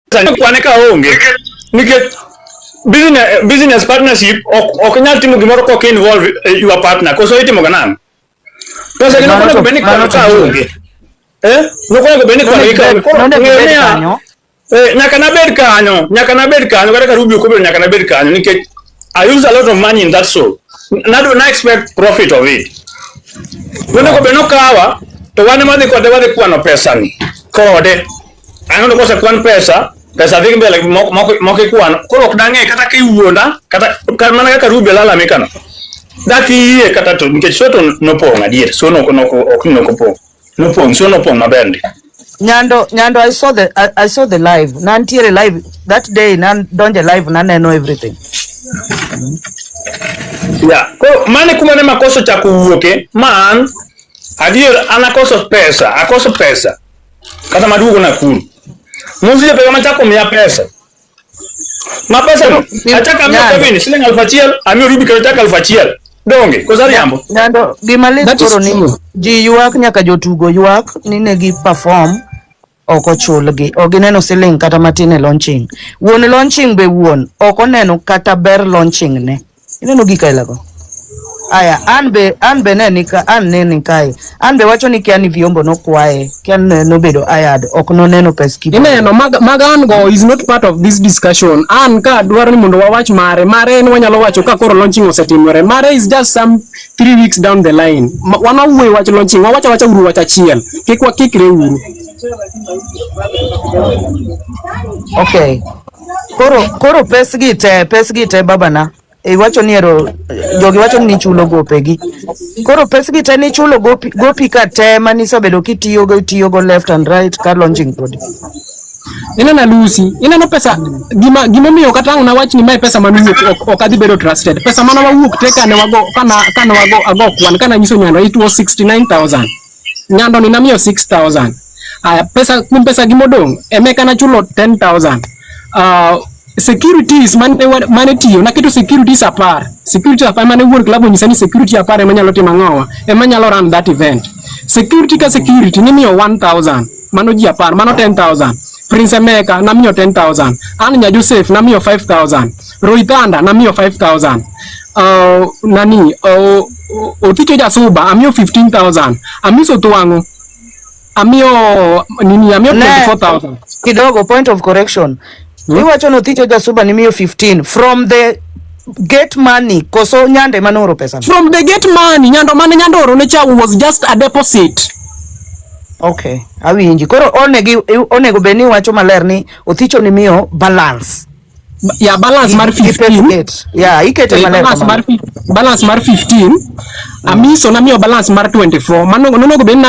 Kwane ka onge nikech business partnership ok nyal timo gimoro kok involve your partner. Koso itimo ga nang'o? Pesa gi nokonego bed ni kwano ka onge. Eh? Nokonego bed ni kwano gi ka onge. Koro ng'eyo niya, nyaka nabed kanyo, nyaka nabed kanyo, kata ka Ruby ok obedo nyaka nabed kanyo nikech I use a lot of money in that show. Na do na expect profit of it. Nonego bed nokawa to wan ema wadhi kode wadhi kwano pesa ni kode. Ang'o kosekwan pesa, pesa dhi mbele moko ikwano. Koro ok dang'e kata kiwuonda kata mana kaka Ruby lalamika no. Dak iyie kata to nikech show to nopong' adier. Show no ok ni nokopong'. Nopong', show nopong' maber ndi. Nyando, I saw the live. Nantiere live that day, nan donje live naneno everything. Yeah. Koro mane kuma ne makosa ochako wuoke ma an adier an akoso pesa, akoso pesa kata maduogo Nakuru. Mosiepe machako miya pesa. Ma pesa no achako amiyo Kevin siling 1000, amiyo Ruby kendo chako 1000. Donge, koso ariambo? Nyando, gima lit koro ni ji ywak nyaka jotugo ywak ni ne gi perform ok ochulgi. Ok gineno siling kata matin e launching. Wuon launching be wuon ok oneno kata ber launching ne. Ineno gik aila go. Aya, an be ne nika an ne ni kae. An be wacho ni kia ni vyombo nokwaye, kia ne nobedo hired, ok noneno pes kibo. Ineno mag an go is not part of this discussion. An ka dwaro ni mondo wawach mare, mare en wanyalo wacho ka koro launching osetimore. Mare is just some 3 weeks down the line. Wan wawuoyo wach launching, wawacho awacha uru wach achiel. Kik wakikre uru. Okay. Koro pes gi te babana. Iwacho ni ero jogi wacho ni nichulo gopegi. Koro pes gi te nichulo gopi ka te manisebedo kitiyogo itiyogo left and right ka launching podi. Ineno Lucy, ineno pesa gima gimomiyo kata ang' nawach ni mae pesa manowuok ok adhi bedo trusted. Pesa mane wawuok te kane wago kana wago ago kwan kana nyiso Nyando it was 69,000. Nyando ni namiyo 6,000. Aya pesa kuom pesa gi modong' Emeka nachulo 10,000. Securities mane tiyo naketo securities 10. Security 10 mane wuon club onyisa ni security 10 ema nyalo timo ang'owa ema nyalo run that event. Security ka security nimiyo 1000 mano ji 10 mano 10,000. Prince Emeka namiyo 10,000. An nya Joseph namiyo 5,000. Roy Thunder namiyo 5,000. Nani Othicho Jasuba amiyo 15,000. Amiso Twang'o amiyo nini amiyo 24,000. Kidogo point of correction. Iwacho ni Othicho Jasuba nimiyo 15 from the gate money koso Nyande manooro pesa no? From the gate money, Nyando mane Nyando oro ne cha was just a deposit. Okay, awinji. Koro onegi onego bed ni iwacho maler ni Othicho nimiyo balance. Ya balance mar Gi pes 15. gate. Ya, ikete maler balance kamano. mar balance mar 15. Amiso namiyo balance mar 24. Mano nonego bed ni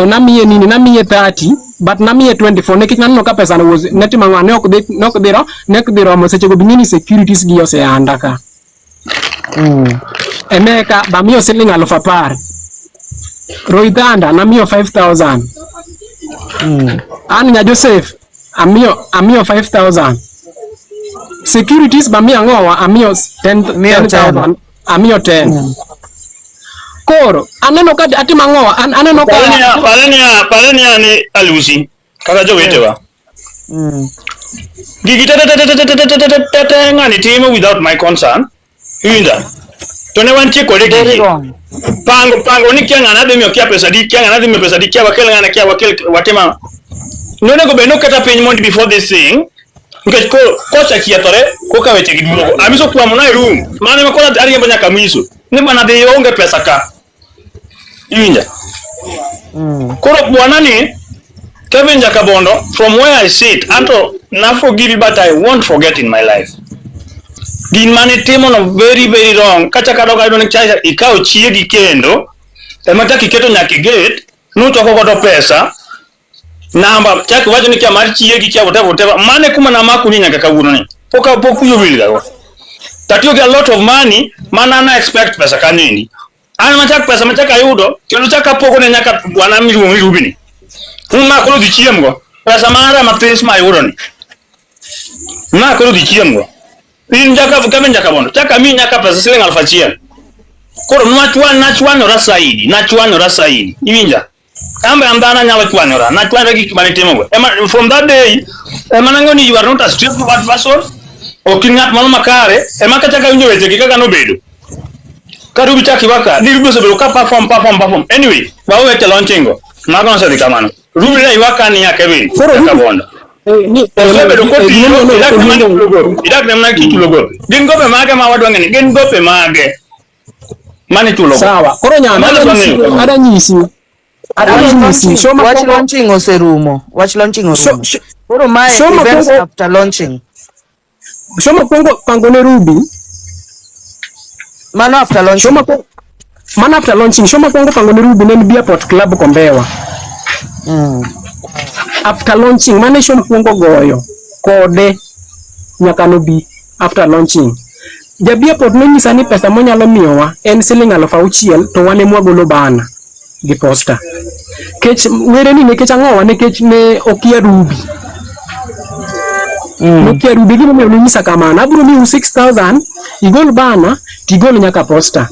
namiye nini namiye 30 but namiye 24 nikech naneno ka pesa no was netimo ang'o ne ok dhi ne ok dhi ro ne ok dhi romo seche go bing'e ni securities gi oseanda ka. Emeka bamiyo siling 10,000. Roy Thunder namiyo 5000. An nya Joseph amiyo 5000. Securities bamiyo ang'owa amiyo 10 Miyo 10,000 amiyo 10. Koro aneno ka atimo ang'owa aneno ka Parenia ni Alusi kata jowetewa. Gigi te te te te te te te te te te te ng'ani timo without my concern. Iwinja? To ne wantie kode Very gigi. wrong. Pango ni kia ng'ana dhi miyo kia pesa di, kia ng'ana dhi miyo pesa di, kia wakel ng'ana, kia wakel watima. Nonego bed noketa piny mondi before this thing. Nikech koro kosekethore koka weche gi duogo. Amiso kwamo na e room. Mano ema koro ariembo nyaka Amiso. Ni bana dhi onge pesa ka. Iwinja? Koro bwana ni Kevin Jakabondo, from where I sit, anto na forgive you but I won't forget in my life. Gin mane timo no very very wrong. Kacha kadok ayudo ni cha ikawo chiegi kendo ema chak iketo nyaka e gate nuchoko godo pesa namba chak iwacho ni kia mar chiegi kia whatever whatever mane kuma namako ni nyaka kawuono ni pok wiya owil ga go. Tatiyo gi a lot of money mana na expect pesa kanyo endi. An machak pesa machak ayudo kendo chak apogo ne nyaka bwana miluongo ni Ruby ni. Ma koro dhi chiem go. Pesa mara mathis ma ayudo ni. Ma koro dhi chiem go. In jaka Kevin Jakabondo, chak amiyi nyaka pesa siling 1000. Koro nachwanyora saidi, nachwanyora saidi. Iwinja? An be an dhano anyalo chwanyora, nachwanyora gi gik mane itimogo. Ema from that day, ema nang'eyo ni you are not a straightforward person, ok in ng'at moro makare, ema kachako awinjo wechegi kaka nobedo. Ka Ruby chak ywak ka, ni Ruby osebedo ka perform, perform, perform. Anyway, wawe weche launching go. Mago nosedhi kamano. Ruby ne ywak ka niya Kevin, Koro kaka Ruby Bondo. ni Osebedo kotiyo, idak ne mana kichulo gope. Idak ne mana kichulo gope. Gin gope mage ma wadwa ng'eyo ni? Gin gope mage mane ichulo go? Sawa. Koro nyanda Mano ada nyisi, dwa ng'eyo. ada nyisi. Ada Wach nyisi. launching, Show wach mokwongo launching oserumo. Wach launching show, orumo. show, Koro mae show events mokwongo after launching. show mokwongo pango ne Ruby. Mano after Show launching. mokwongo mana after launching show mokwongo pango ne Ruby ne en Beerport Club Kombewa. After launching mane show mokwongo goyo kode nyaka nobi after launching. Ja Beerport nonyisa ni pesa monyalo miyowa en siling 6,000 to wan ema wagolo bana gi posta. Kech were ni nikech ang'owa nikech ne okia Ruby. Nokia Ruby gimomiyo nonyisa kamano. Abiro miyi 6000 igol bana tigol nyaka posta.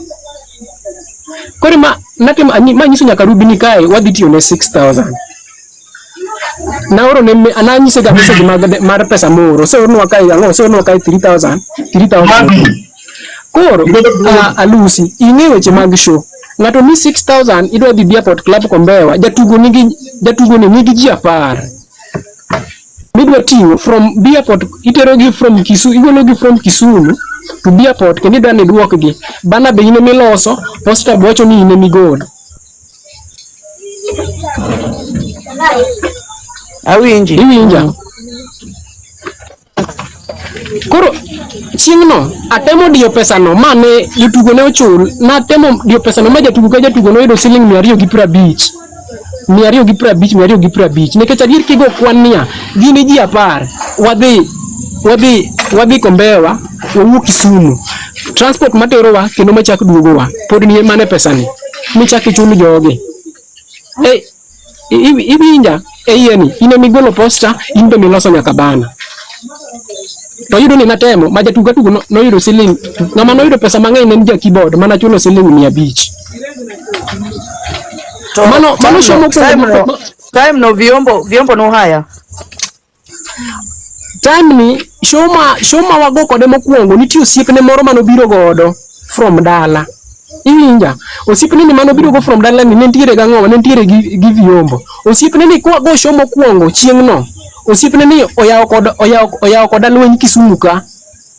Koro ma natimo ma nyiso nyaka Ruby ni kae wadhi tiyo ne 6000. Naoro ne nanyise ga message mag mar pesa moro. Oseornwa kae ang'o? Oseornwa kae 3000 3000. Koro Alusi ing'e weche mag show. Ng'ato mi 6000 idwa dhi Beerport Club Kombewa, jatugo nigi jatugo ni nigi ji 10. Midwa ting'o from Beerport iterogi from Kisumu, igologi from Kisumu to Beerport kendo idwa ni iduokgi. Bana be in emiloso, posta be wacho ni in emigolo. Awinji. Iwinja? Koro chieng'no atemo diyo pesano ma ne jotugo ne ochul, natemo diyo pesano ma jatugo ka jatugo noyudo siling 250. 250, 250. Nikech adier kigo kwan niya, gin ji 10, wadhi Kombewa, wawuok Kisumu. Transport materowa kendo machak duogowa, pod ni mane pesani. Michak ichul jogi. Iwinja e iye ni in emigolo posta, in be miloso nyaka bana. To iyudo ni natemo ma jatugo ka tugo noyudo siling ng'ama noyudo pesa mang'eny ne en ja keyboard mana chulo siling 500. To Mano show mokwongo time no vyombo no haya. Time ni show ma wago kode mokwongo nitie osiepne moro manobiro godo from dala. Iwinja? Osiepne ni manobiro go from dala ni ne nitiere gang'o, ne nitiere gi vyombo. Osiepne ni kwa go show mokwongo chieng'no, osiepne ni oyawo koda lweny Kisumu ka.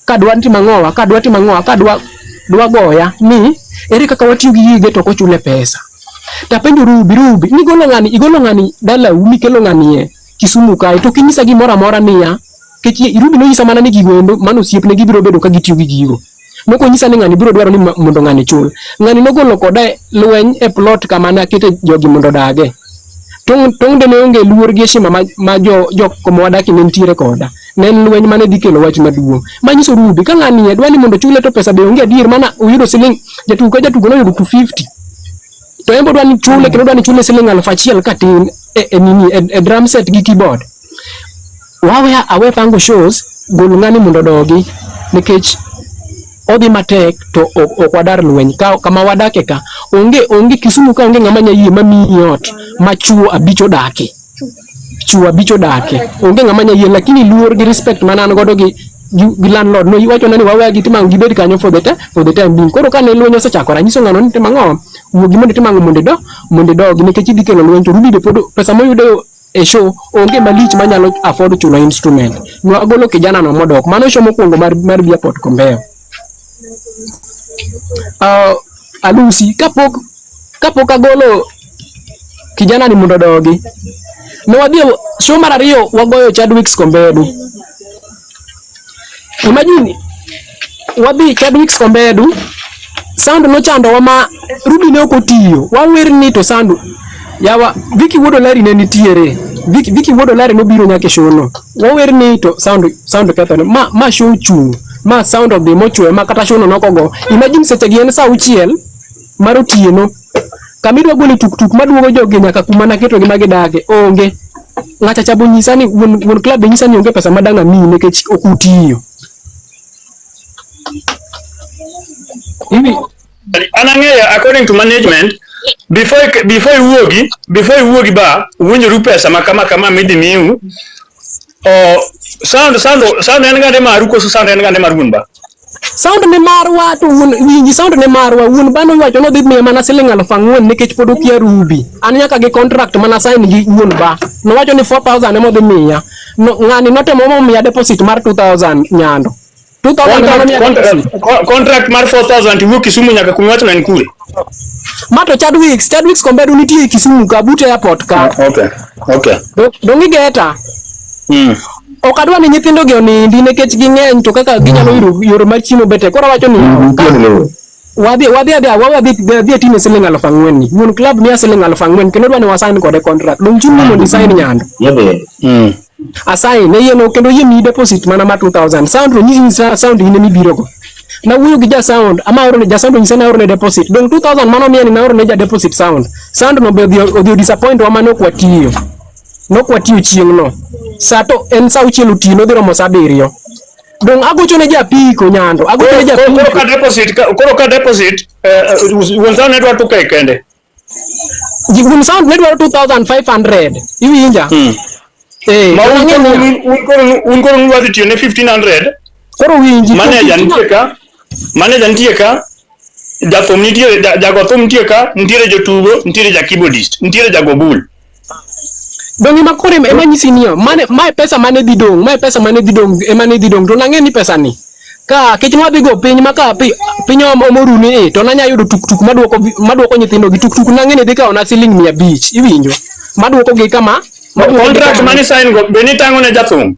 Kadwa timo ang'owa, kadwa timo ang'owa, kadwa dwa goya ni ere kaka watiyo gi gige to ok ochule pesa. Tapenjo Ruby, Ruby, nigolo ng'ani, igolo ng'ani dalau mikelo ng'ani e Kisumu kae to kinyisa gimoro amora niya, kech Ruby nonyisa mana ni gigo endo mano osiepne gibiro bedo ka gitiyo gi gigo. Nokonyisa ni ng'ani biro dwaro ni mondo ng'ani chul. Ng'ani nogolo koda lweny e plot kama ne akete jogi mondo odage. Tong' de ne onge luor gi heshima ma jo koma wadake ne nitiere koda. Ne en lweny mane dhi kelo wach maduong'. Manyiso Ruby ka ng'ani dwa ni mondo chule to pesa be onge adier mana oyudo siling jatugo ka jatugo noyudo 250. To en bo dwa ni chule kendo dwa ni chule siling 1000 ka tin e nini e drum set gi keyboard. Wawe awe pango shows gol ng'ani mondo odogi nikech odhi matek to ok wadar lweny kama wadake ka onge Kisumu ka onge ng'ama nya yie mamiyi ot ma chuo 5 odake. Chuo 5 odake. Onge ng'ama nya yie lakini luor gi respect mana an godo gi landlord no iwacho na ni wawe gi timang gibed kanyo for the time being. Koro kane lweny osechakore anyiso ng'ano ni timang'o wuogi mondo itimang'o mondo idogi nikech idhi kelo lweny to Ruby be pod pesa moyudo e show onge malich manyalo afford chulo instrument. Nwagolo kijana no modok. Mano show mokwongo mar Beerport Kombewa. Alusi kapok agolo kijana ni mondo odogi. Ne wadhi show mar ariyo wagoyo Chadwick's Kombedu. Imagine wadhi Chadwick's Kombedu sound nochandowa ma Ruby ne ok otiyo. Wawer ni to sound yawa Vicky Wuod Olari ne nitiere. Vicky Wuod Olari nobiro nyaka e show no. Wawer ni to sound kethore. Ma show chung'. Ma sound odhi mochwe ma kata show no nokogo. Imagine seche gi en saa 6 mar otieno. Kama idwa gole tuktuk maduogo jogi nyaka kuma naketogi ma gidake onge. Ng'acha cha bonyisa ni wuon club be nyisa ni onge pesa madang' amiyi nikech ok utiyo. An ang'eyo according to management Before iwuogi ba uwinjoru pesa ma kama kama midhi miu. O sound en gande maru koso sound en gande mar wuon ba? Sound ne marwa to wuon winji, sound ne marwa, wuon bano wacho nodhi miya mana siling 4,000 nikech pod okia Ruby. An nyaka gi contract mana sign gi wuon ba. Nowacho ni 4000 ema odhi miya. No, ng'ani notemo momiya deposit mar 2000 nyando. 2000 ema Contract, nomiya deposit. Contract mar 4000 to wuok Kisumu nyaka kuma iwacho ne en kure. Ma to Chadwick's Kombedu nitie Kisumu ka but airport ka. Okay. Dong igeta. Ok adwa ni nyithindo gi onindi nikech ging'eny to kaka ginyalo yudo yore mar chiemo bete. Koro awacho ni wadhi adhi wadhi dhi atime siling 4,000 ni. Wuon club miya siling 4,000 kendo dwa ni wasign kode contract. Dong chuni mondo isign nyando. Asign ne yieno kendo yie miyi deposit mana ma 2000. Sound to nyisi ni sound in emibiro go. Nawuoyo gi ja sound ama aoro ne ja sound onyisa ni aoro ne deposit. Dong 2000 mano miya ni naoro ne ja deposit sound. Sound no be odhi disappoint wa mane ok watiyo. Nok watiyo chieng' no. Sa to en sa 6 otieno dhi romo sa 7. Dong agocho ne japiko nyando. Agocho ne Koro japiko. Koro ka deposit wuon sound ne dwa 2K kende. Wuon sound ne dwaro 2500. Iwinja? Eh, Ma un ang'e koro niya, un koro udwa dhi tiyo ne 1500. Koro winji. Manager nitie ka. Manager nitie ka. Jathum nitie, jago thum nitie ka, nitiere jotugo, nitiere ja keyboardist, nitiere jago bul. Dong ema koro ema nyisi niyo, mane mae pesa mane dhi dong', mae pesa mane dhi dong', ema ne dhi dong', to nang'e ni pesa ni. Ka kech nwadhi go piny ma ka piny omoruni e, to nanya yudo tuktuk maduoko nyithindo gi tuktuk nang'e ni dhi kawo na siling 500, iwinjo? Maduoko gi kama maduoko gi Contract kama. mane sign go be nitang'o ne jathum?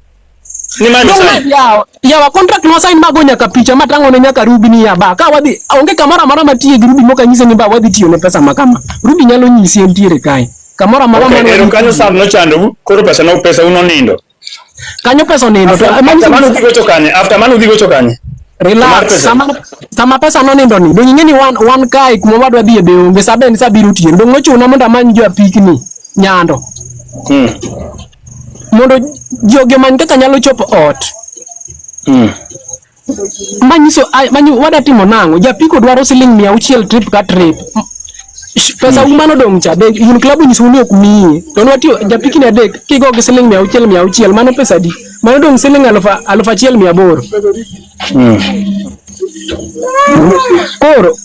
Ni mane Dong sign? Yawa contract no sign mago nyaka picha matang'o ne nyaka Ruby ni ya ba ka wadhi onge kamoro amora matiye gi Ruby moka nyise ni ba wadhi tiyo ne pesa ma kama. Ruby nyalo nyisi entiere kae. Kamoro amora Okay, mane ero wadhi kanyo tiye. sound nochandou, koro pesa no pesa unonindo. Kanyo pesa onindo to ema After nyisi mano udhi gocho kanye? After mano udhi gocho kanye? Mar Relax, pesa. sama pesa nonindo ni, dong ing'e ni wan kae kuma wadwa dhiye be onge, sa be en sa abiriyo otieno. Dong nochuna mondo amany jo apikni nyando. Mondo jogi omany kaka nyalo chopo ot. Manyiso wada timo nang'o? Japiko dwaro siling 600 trip ka trip. Pesa u manodong' cha be un club onyisou ni ok miyi. To nwatiyo japikni adek kigo gi siling 600 600 mano pesa adi? Mano dong' siling 1800. Koro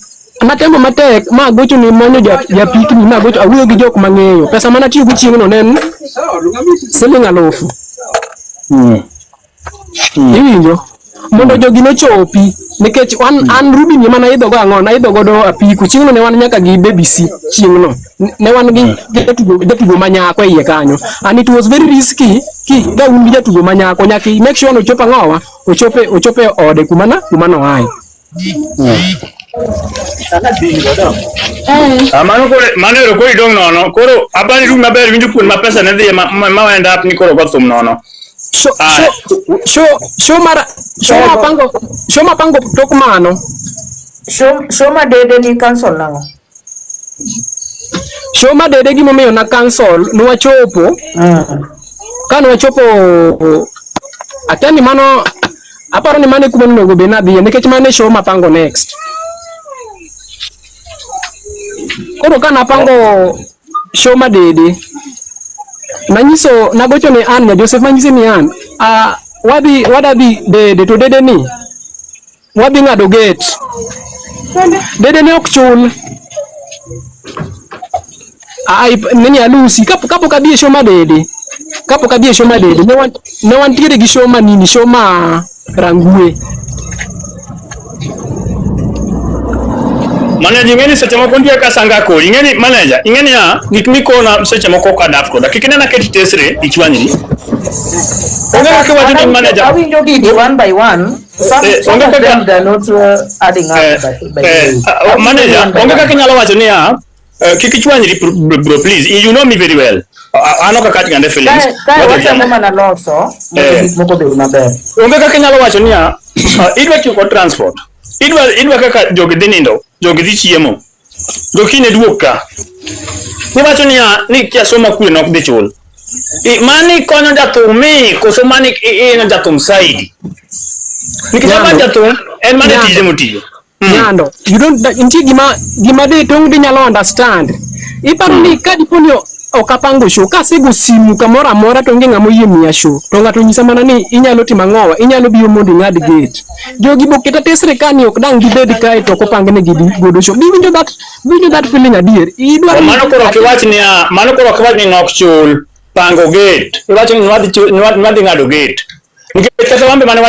natemo matek ma agocho ni manyo japikni ma agocho awuoyo gi jok mang'eyo. Pesa mana tiyogo chieng'no ne en siling 1000. Iwinjo? Mondo jogi nochopi nikech an Ruby ni mana idho go ang'o naidho godo apiko chieng'no ne wan nyaka gi Baby C chieng'no ne wan gi jatugo manyako e iye kanyo and it was very risky ki ka un gi jatugo manyako nyaka i make sure ni ochopo ang'owa ochope ode kuma noaye. Ah, mano koro mano ero koro idong' nono. Koro apani room maber winjo kuon ma pesa ne dhiye ma end up ni koro go thum nono. Show show show mar show mapango tok mano. Show ma dede ni cancel nang'o? Show ma dede gimomiyo na cancel nwachopo. Ka nwachopo akia ni mano aparo ni mano e kuma onego bed ni adhiye nikech mano e show mapango next. Koro ka napango show ma dede nanyiso nagocho ne Ann nya Joseph manyise ni Ann wadhi wadadhi dede to dede ni wadhi ng'ado gate. Dede ne ok chul. Nini alusi kapok adhi e show ma dede. Kapok adhi e show ma dede ne wantiere gi show ma nini show ma Rangwe. Manager ing'eni seche moko nitie ka sanga kori ing'eni manager ing'eni ya gik mikona seche moko ok adapt koda kik inena ket tesre ichwanyri. Onge kaka iwacho ni manager Awinjo gigi one by one. Some of them they are not adding up. By the way. Manager onge kaka inyalo wacho niya kik ichwanyri bro please you know me very well. An ok akach gande feelings. Kae watemo mana loso mondo gik moko obed maber. Onge kaka inyalo wacho niya idwa tiyo kod transport. Idwa kaka jogi dhi nindo, jogi dhi chiemo. To kiny duok ka. Iwacho niya ni kia soma kure nok dhi chul. Mani konyo jathum mi koso mani inyo jathum saidi. Nikech ma jathum en mana tije motiyo. Nyando, you don't nitie gima gima de tong' di nyalo understand. Iparo ni ka dipo ni ok apango show, kasego simu kamoro amora to onge ng'ama oyie miya show. To ng'ato onyisa mana ni inyalo timo ang'owa, inyalo biro mondo ing'ad gate. Jogi boketa tesre ka ni ok dang' gibed kae to ok opangnegi godo show. Biwinjo that, biwinjo that feeling adier. Idwaro To mano koro ok iwach niya, mano koro ok iwach ni nok chul pango gate. Iwacho ni nwadhi nwadhi ng'ado gate. Nikech kata wambe mane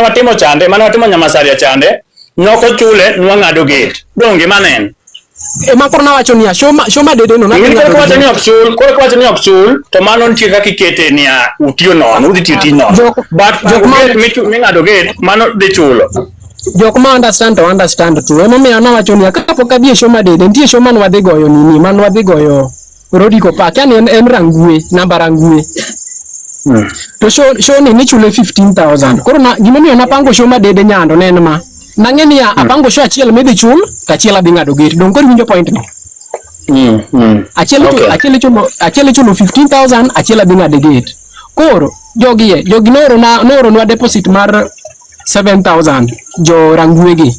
watimo chande, mane watimo Nyamasaria chande, nok ochule nwang'ado gate. Donge mano en? Ema koro nawacho niya, show ma show ma dede no nadhi Ing'eni koro kiwacho ni ok chul, koro kiwacho ni ok chul, to mano nitie kaka ikete niya, utiyo nono, udhi tiyo tij nono. But jok ma gate ming'ado gate, mano dhi chulo. Jok ma understand to understand tu. Emomiyo nawacho niya, kapok adhi e show ma dede, nitie show man wadhi goyo nini, man wadhi goyo Rodiko Park, yani en Rangwe, namba Rangwe. To show ni nichule 15,000. Koro na gimomiyo napango show ma dede Nyando ne en ma. Nang'e niya, apango show achiel midhi chul, to achiel adhi ng'ado gate. Donge koro iwinjo point no? Achiel ichulo, achiel ichulo, achiel ichulo 15,000, achiel adhi ng'ado gate. Koro jogi e, jogi noorona nooronwa deposit mar 7,000 jo Rangwe gi.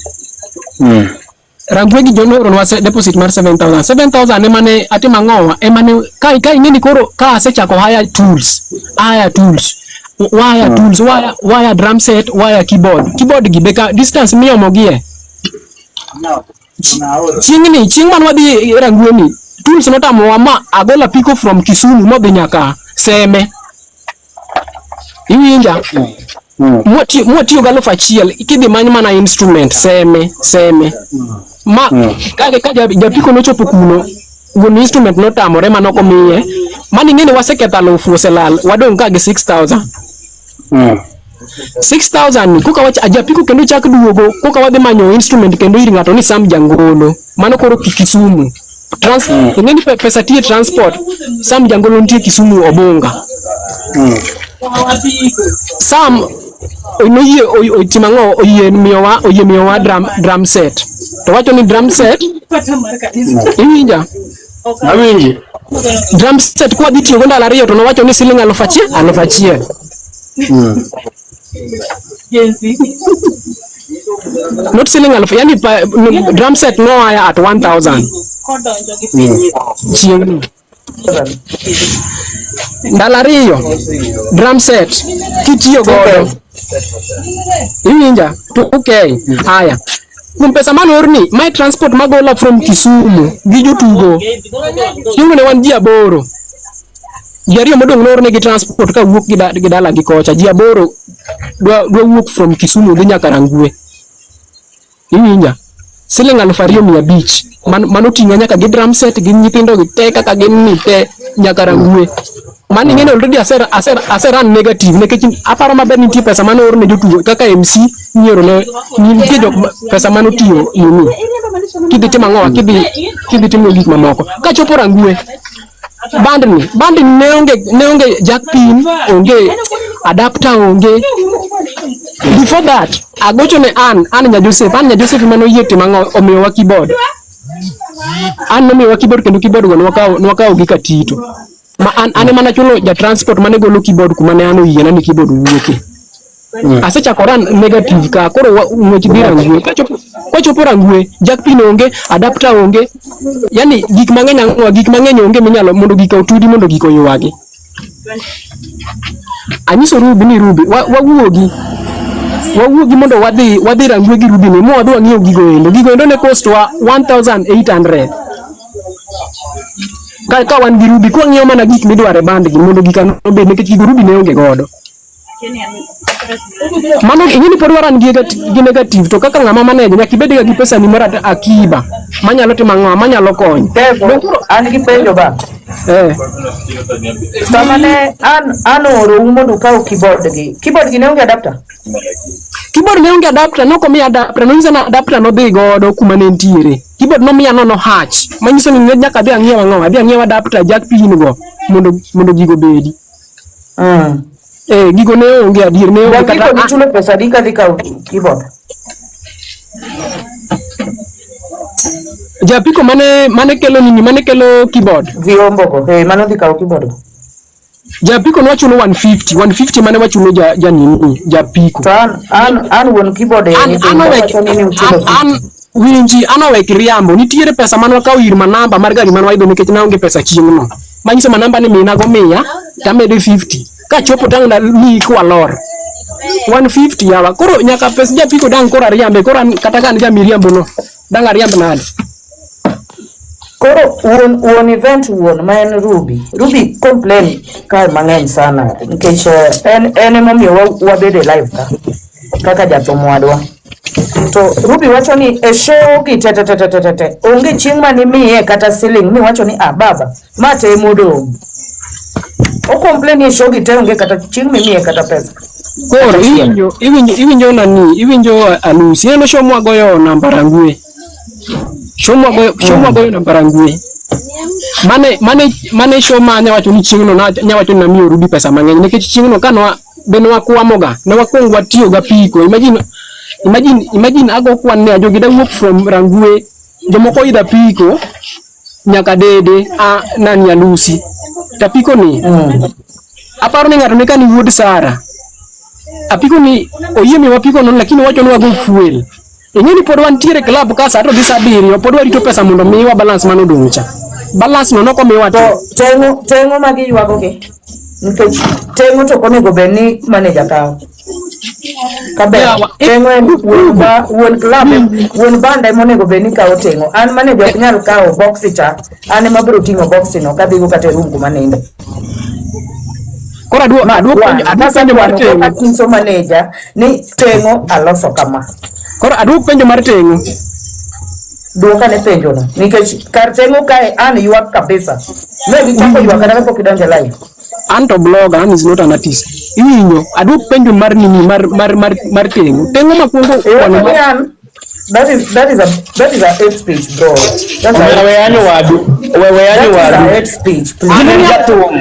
Rangwe gi jo nooronwa deposit mar 7,000. 7,000 ema ne atimo ang'owa, ema ne ka ing'e ni koro ka asechako hire tools, hire tools, wire tools, wire, wire drum set, wire keyboard. Keyboard gi be ka distance miomo gi e. Chieng'ni, chieng' mane wadhi Rangwe ni, tools notamowa ma agola apiko from Kisumu modhi nyaka Seme. Iwinja? Mwatiyo gi 1000 kidhi many mana instrument Seme, Seme. Ma ka japiko nochopo kuno, wuon instrument notamore ma nok omiye. Mano ing'e ni waseketho 1000 oselal, wadong' ka gi 6000. 6000 ni koka wach japiko kendo chak duogo koka wadhi manyo instrument kendo ir ng'ato ni Sam Jangolo. Mano koro Kisumu. Ing'e ni pesa tie transport. Sam Jangolo nitie Kisumu Obunga. Sam noyie otimo ang'o oyie miyowa drum set. To wacho ni drum set iwinja? Awinji. Drum set kwa dhi tiyogo ndalo ariyo to nowacho ni siling 1000 1000. Not siling 1000, yani drum set no hire at 1000. Chieng' ndalo ariyo drum set kitiyo godo iwinja to okay. Haya, kuom pesa mane oorni, my transport magola from Kisumu gi jotugo chieng'no ne wan ji 8. Ji 2 modong' noornegi transport kawuok gi dala gi kocha. Ji 8 dwa wuok from Kisumu dhi nyaka Rangwe. Iwinja? Siling 2500 mano ting'a nyaka gi drum set gi nyithindo gi te kaka gin ni te nyaka Rangwe. Mano ing'e ni already ase run negative nikech aparo maber ni nitie pesa mane oorne jotugo kaka MC nyiero ne nitie jok pesa mane otiyo nini. Kidhi timo ang'owa kidhi timo gik mamoko. Kachopo Rangwe bandni ne onge jack pin, onge adapter, onge. Before that agocho ne Ann Nya Joseph, Ann Nya Joseph mane oyie timo ang'o omiyowa keyboard. Ann nomiyowa keyboard kendo keyboard go nwakawo gi Katito. Ma an ema nachulo ja transport mane golo keyboard kuma ne an oyiena ni keyboard wuoke. Asechako run negative ka koro ng'wech dhi Rangwe. Kwachopo Rangwe, jack pin onge, adapter onge. Yani gik mang'eny ang'owa, gik mang'eny onge minyalo mondo gik otudi mondo gik oywagi. Anyiso Ruby ni Ruby, wawuogi. Wawuogi mondo wadhi Rangwe gi Ruby ni, mwadhi wang'iew gigo endo. Gigo endo ne cost wa 1800. Ka wan gi Ruby, kwang'iewo mana gik midwaro e band gi mondo gik obed nikech gigo Ruby ne onge godo. Mano ing'e ni pod waran gi negative to kaka ng'ama manager nyaka ibed ga gi pesa ni mar akiba manyalo timo ang'o manyalo konyo. An gi penjo ba. Sama ne an oorou mondo ukaw keyboard gi. Keyboard gi ne onge adapter? Keyboard ne onge adapter, ne ok omiya adapter, nonyisa ni adapter nodhi godo kuma ne entiere. Keyboard nomiya nono hatch, manyiso ni nyaka adhi ang'iew ang'o, adhi ang'iew adapter jack pin go mondo gigo obedi. Gigo ne onge adier, ne onge kata Japiko nichulo pesa adi kadhi kawo keyboard? Japiko mane kelo nini, mane kelo keyboard? Vyombo go, mano dhi kawo keyboard go. Japiko ne wachulo 150, 150 mane wachulo ja nini, japiko. To an wuon keyboard e ni wacho ni uchulo 50. Winji, an owek riambo. Nitiere pesa mane wakawo ir manamba mar gari mane waidho nikech naonge pesa chieng'no. Manyiso manamba ni minago 100 tamede 50. Kachopo tang' na miyi kwalor. 150 yawa. Koro nyaka pes japiko dang' koro ariambe. Koro an kata ka an jamiriambo no, dang' ariamb nade? Koro wuon wuon event wuon ma en Ruby. Ruby complain kae mang'eny sana nikech en en emomiyo wabedo e live ka kaka jathum wadwa. To Ruby wacho ni e show gi te te te te te te onge chieng' mane imiye kata siling' miwacho ni ah baba ma te emodong'. O complain ni e show gi te onge kata chieng' mimiye kata pesa. Koro iwinjo iwinjo iwinjo nani iwinjo Alusi ineno show mwagoyo namba Rangwe. Show mwagoyo show mwagoyo namba Rangwe. Mane mane mane show ma nyawacho ni chieng'no na nyawacho ni namiyo Ruby pesa mang'eny nikech chieng'no ka nwa be nwakwamo ga ne wakwongo watiyo ga apiko imagine imagine imagine ago kwan ne jogi da wuok from Rangwe jomoko idho apiko nyaka Dede a nani Alusi to apiko ni aparo ni ng'ato ne ka ni wuod Sara apiko ni oyie miwa apiko no lakini owacho ni wago fuel ing'e ni pod wantiere club ka saa to dhi saa 7 pod warito pesa mondo miwa balance mane odong' cha balance no nokomiwa te To teng'o teng'o ma giywago gi nikech teng'o to ok onego bed ni manager kawo. Kaber Yawa, teng'o en wuon ba wuon club wuon banda ema onego bed ni kawo teng'o. An manager ok nyal kawo boxi cha an ema abiro ting'o boxi no kadhigo kata e room kuma ninde. Koro aduok Ma aduok kwan penjo aduok penjo mar kasekwano teng'o koka nyiso manager ni teng'o aloso kama. Koro aduok penjo mar teng'o. Duok ane penjo no nikech kar teng'o kae an ywak kabisa. Ne gichako ywak kata kapok idonjo e live. An to blogger, an is not an artist. Iwinjo, aduok penjo mar nini mar mar mar mar teng'o. Teng'o makwongo Iwacho kwano ni mar an that is a hate speech bro. That's a Omera hate we yanyo speech. wadu. We we yanyo That is a wadu. hate speech An please. en jathum.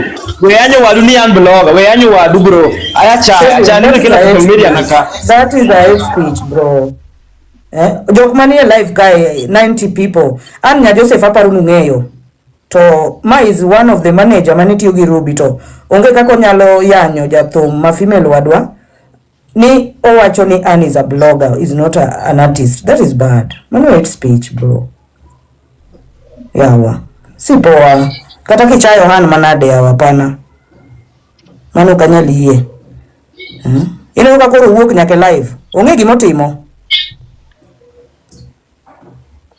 We yanyo wadu ni an blogger. We yanyo wadu bro. Aya chaya. Kevin, Chaya that neno is a kila hate social media speech. naka. That is a hate speech bro. Eh? Jok manie live kae 90 people. An nya Joseph aparo nung'eyo. To ma is one of the manager mane tiyo gi Ruby to onge kaka onyalo yanyo jathum ma female wadwa ni owacho ni Ann is a blogger is not an artist. That is bad. Mano hate speech bro. Yawa. Si poa. Kata kichayo Han manade yawa pana. Mano ok anyal yie. Ineno ka koro owuok nyaka e live. Ong'e gima otimo.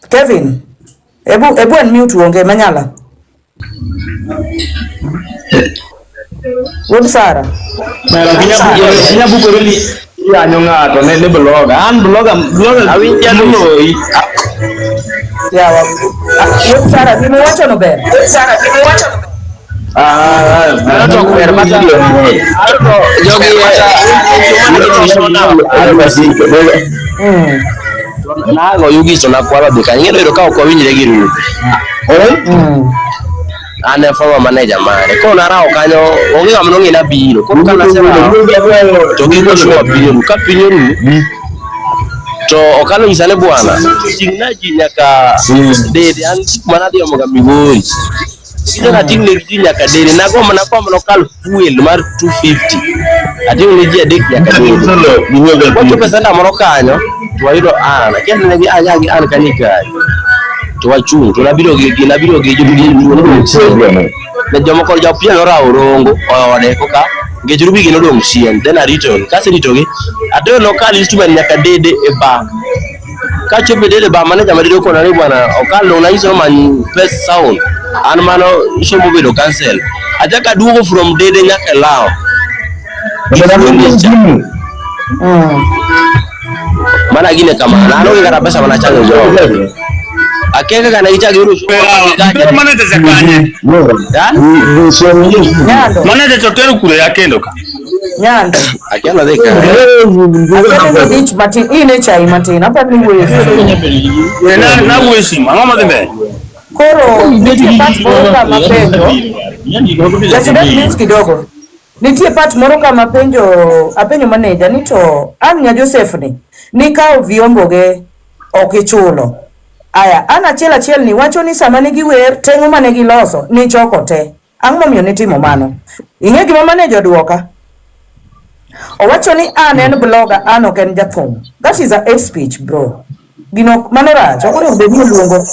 Kevin, ebu ebu unmute uongee manyala. Wuod Sara. Mera kinya bukore ni yanyo ng'ato ne ne blogger. An blogger blogger Awinjo moloyi. Yawa. Wuod Sara gima iwacho no ber. Ah, Mano to ok ber mata jogi nago yugi to nakwalo dhi kanyo. Ing'e yudo ka ok wawinjre gi Ruth. An e former manager mare. Koro narawo kanyo, onge ng'ama nong'e nabiro. Koro ka naserawo, to giko sure piny oru. Ka piny oru, to Okalo nyisa ni bwana, ting'na ji nyaka Dede. An mana adhi omoga Migori. Kise nating' ne ji nyaka Dede. Nago mana kwa mana okal fuel mar 250. Ating'o ne ji adek nyaka Dede. Wachopo e senta moro kanyo, to wayudo an. Akia ni ne gi an gi an kanyo e gari. To wachung', to nabiro gi nabiro gi jodong chien. Ne jomoko jopiem norawo rongo ode koka nikech Ruby gi nodong' chien. Then aritogi. Kaseritogi, atero lokal instrument nyaka Dede e bar. Kachopo e Dede bar, manager ma Dede okona ni bwana okal dong' nanyiso ni omany pes sound. An mano show mobedo cancel. Achako aduogo from Dede nyaka e Law. Gi fuel cha. Mana gine kamano. An onge kata pesa mana chango jogo. Akia kaka ne gichako giyudo show Pero manager cha kanye? Nyando. Manager to tero kure ya kendo ka. Nyando. Akia nodhi kanye. Akeno ni dich matin, in e chai matin, aparo ni wuoyo e simu. Na na wuoyo e simu. Ang'o madhi mbele? Koro nitie part moro kama penjo. Jasudat mute kidogo. Nitie part moro kama penjo apenjo manager ni to an nya Joseph ni nikawo vyombo ge ok ichulo. Aya, an achiel achiel ni wacho ni sama ne giwer teng'o mane giloso nichoko te. Ang'o momiyo nitimo mano? Ing'e gima manager oduoka? Owacho ni an en blogger, an ok en jathum. That is a hate speech bro. Gino mano rach, ok onego bed ni oluongo.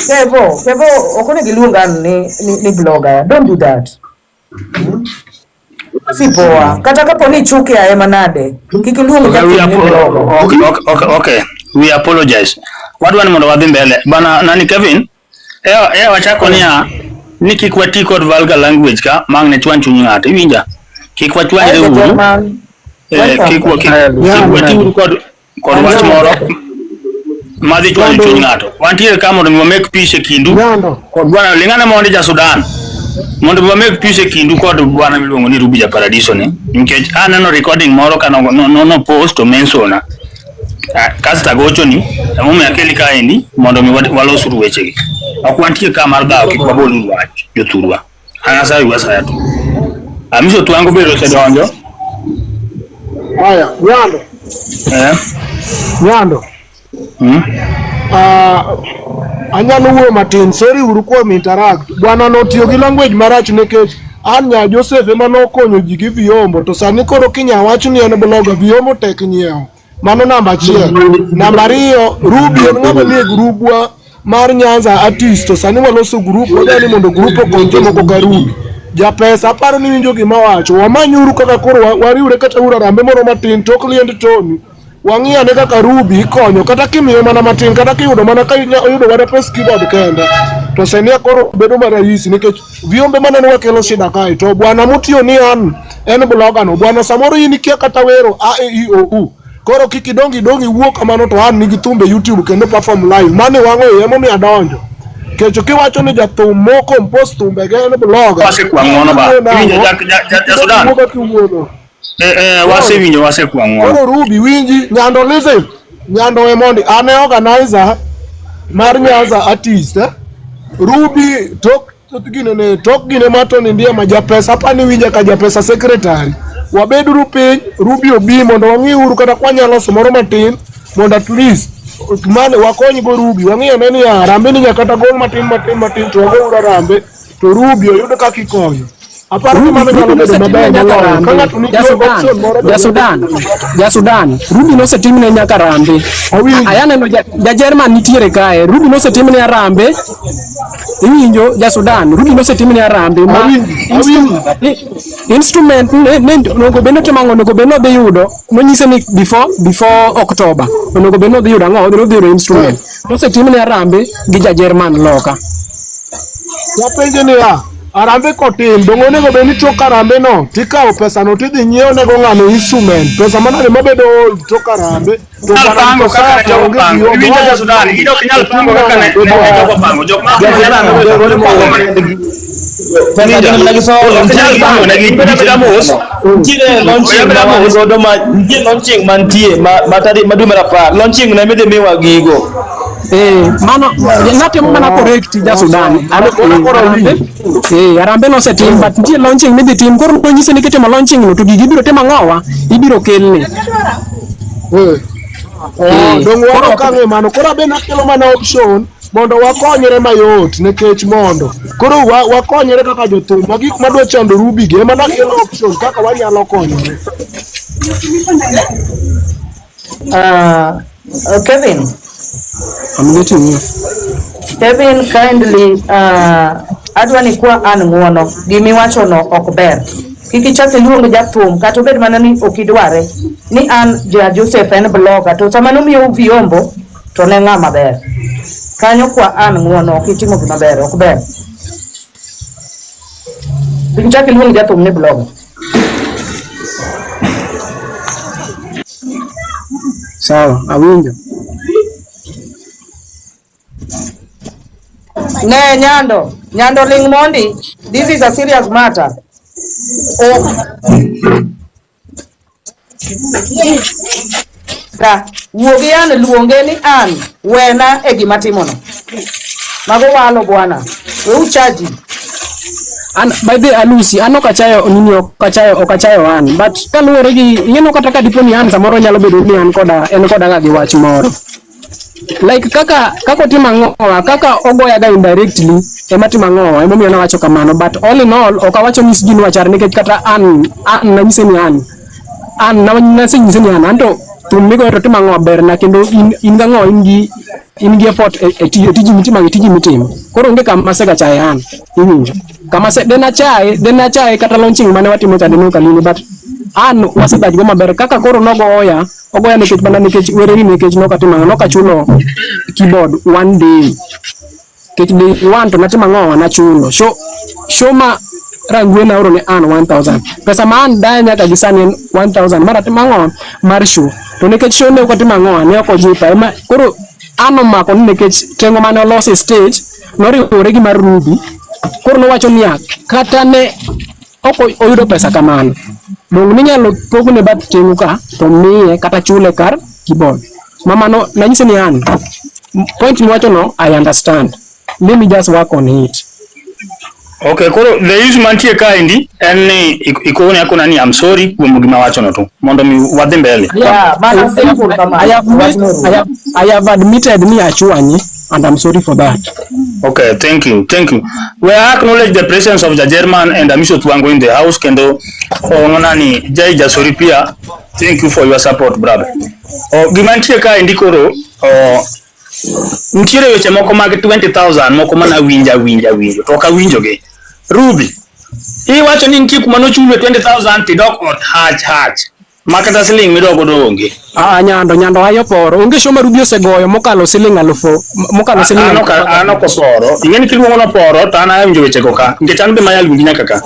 Kevo, Kevo ok onego iluong an ni blogger. Don't do that. Si poa. Kata kapo ni ichuke ae manade, kik iluong Okay, we jathum ni blogger. Okay. We apologize. Wadwa ni mondo wadhi mbele. Bana nani Kevin? E wachako niya ni kik wati kod vulgar language ka mang ne chwany chuny ng'ato. Iwinja? Kik wachwanyre Ae uru. German. Eh, kik wa- kik Welcome. kik wati uru kod wach moro madhi chwanyo chuny ng'ato. Wantiere ka mondo mi wa make peace e kindu Nyando. kod bwana ling'ana mondi ja Sudan. Mondo mi wa make peace e kindu kod bwana miluongo ni Ruby ja Paradiso ni. Nikech aneno recording moro ka no post to mention kasto agochoni emomiyo akeli kaendi mondo mi walos uru wechegi. Ok wantie ka mar dhawo kik wabol uru wach jothurwa. An asayo asaya tu. Amiso Twango bende osedonjo. Haya, Nyando. Eh. Nyando. Anyalo wuoyo matin, sorry uru kuom interact. Bwana notiyo gi language marach nikech an nya Joseph ema nokonyo ji gi vyombo to sani koro kinya wach ni en blogger, vyombo tek nyiewo. Mano namba achiel. Namba ariyo, Ruby en ng'ama nie grubwa mar Nyanza Artist to sani waloso grup, wadwa ni mondo grup okony jomoko ka Ruby. Japesa aparo ni winjo gima awacho, wamanyuru kaka koro wariwre kata uru arambe moro matin tok liend Tony. Wang'i ane kaka Ruby ikonyo kata kimiye mana matin kata kiyudo mana ka oyudo mana pes keyboard kende to senia koro bedo marahisi nikech vyombe maneno wakelo shida kae to bwana mutiyo ni an en blogger no bwana samoro in ikia kata wero a e i o u koro kik idong idong iwuo kamano to an nigi thumbe YouTube kendo perform live mane wang'o iye emomiyo adonjo kecho kiwacho ni jathum mo compose thumbe ge en blogger Wasekwa ng'uono ba. Iwinjo ja Sudan? Wasewinjo wasekwa ng'uono. Koro Ruby winji Nyando listen Nyando Emondi an e organizer mar Nyanza Artist eh? Ruby tok gine tok gine matoni ndiye ma japesa apani winja ka japesa secretary wabeduru piny Ruby obi mondo wang'i uru kata kwanyalo loso moro matin mondo at least mane wakony go Ruby wang'i ane ni arambe ni nyaka kata gol matin matin matin to wago uru arambe to Ruby oyud kaka ikonyo. Aparo ni mano nyalo bedo maber moloyo. Ka ng'ato nigi option moro Ja Sudan, Ruby nosetimne nyaka rambe. Aya neno ja German nitiere kae. Ruby nosetimne arambe. Iwinjo ja Sudan, Ruby nosetimne arambe ma instrument ne onego bed ni otimo ang'o, onego bed ni odhi yudo. Nonyise ni before October onego bed ni odhi yudo ang'o, odhi yudo instrument. Nosetimne arambe gi ja German loka. Wapenje niya, arambe kotim, dong' onego bed ni tok arambe no, tikawo pesa no tidhi nyiewo nego ng'ano instrument. Pesa manade mabedo old tok arambe. To Nyal pango kaka ne jogo pango. Iwinjo ja Sudan, in ok inyal pango kaka ne jogo pango. Jok ma ok nyal pango ne gibedo abeda mos. Nitiere launching ma wan godo ma nitie launching mantie ma tarik ma dwe mar apar. Launching no ema idhi miwa gigo. Mano natimo mana correct ja Sudan. Arambe nosetim but nitie launching midhi tim koro nonyise ni kitimo launching no to gigi ibiro timo ang'owa ibiro kelni. Dong' wan okang'e mano. Koro abe nakelo mana option mondo wakonyre mayot nikech mondo koro wakonyre kaka jothum ma gik madwa chando Ruby gi ema nakelo option kaka wanyalo konyore. Kevin. I'm getting you. Kevin, kindly, adwa ni kwa an ng'uono, gimiwachono ok ber. Kik ichak iluong jathum kata obed mana ni ok idware ni an ja Joseph en blogger to sama nomiyou vyombo to ne ng'ama ber. Kanyo kwa an ng'uono ok itimo gima ber, ok ber. Kik ichak iluong jathum ni blogger. Sawa, awinjo. Ne Nyando, Nyando ling mondi. This is a serious matter. Oh. Ka wuogi an luonge ni an wena e gima timono. Mago walo bwana. We uchaji. An by the Alusi, an ok achayo nini ok achayo an but kaluwore gi ing'eno kata ka dipo ni an samoro nyalo bedo ni an koda en koda ga gi wach moro. Like kaka otimo ang'owa kaka ogoya ga indirectly ema timo ang'owa emomiyo nawacho kamano but all in all ok awacho ni sijui ni wachar nikech kata an nanyise ni an nasenyise ni an anto Thum migoyo to timo ang'o berna kendo in gang'o in gi effort e tiji mitimo e tiji mitimo. Koro onge kama asega chaye an. Iwinjo. Kama se den achaye, den achaye kata launching mane watimo cha den ok but an wasedhach go maber kaka koro nogoya ogoya nikech mana nikech wereni nikech nokatimo ang'o nokachulo keyboard one day nikech day one to natimo ang'o nachulo show ma Rangwe naoro ne an 1000 pesa ma an daya nyaka gi sani en 1000 mar atimo ang'o mar show to nikech show ne ok atimo ang'o ne ok ojipa ema koro an omako ni nikech tengo mane olos e stage noriwore gi mar Ruby koro nowacho niya kata ne ok oyudo pesa kamano dong ninyalo pogne bath tengo ka to miye kata chule kar keyboard mamano nanyise ni an point miwacho no I understand let me just work on it. Okay, koro the issue mantie kaendi en ni ikone akona ni I'm sorry kuom gima wachono to mondo mi wadhi mbele. Yeah, mano simple kamano. I have admitted ni achwanyi and I'm sorry for that. Okay, thank you, thank you. We acknowledge the presence of the German and Amiso Tuango in the house kendo onona ni Jai Jasori pia. Thank you for your support, brother. O gima nitie kaendi koro o nitiere weche moko mag 20,000 moko mana winja winja winjo to ok awinjogi. Ruby, iwacho ni nitie kuma nochulwe 20,000 tidok ot hach hach ma kata siling midok godo onge. Ah, nyando nyando ayo poro onge show ma Ruby osegoyo mokalo siling alufu mokalo siling An alufu ok an ok oporo. Ing'e ni kiluongo noporo to an awinjo wechego ka. Nikech an be mayal winji nyaka ka.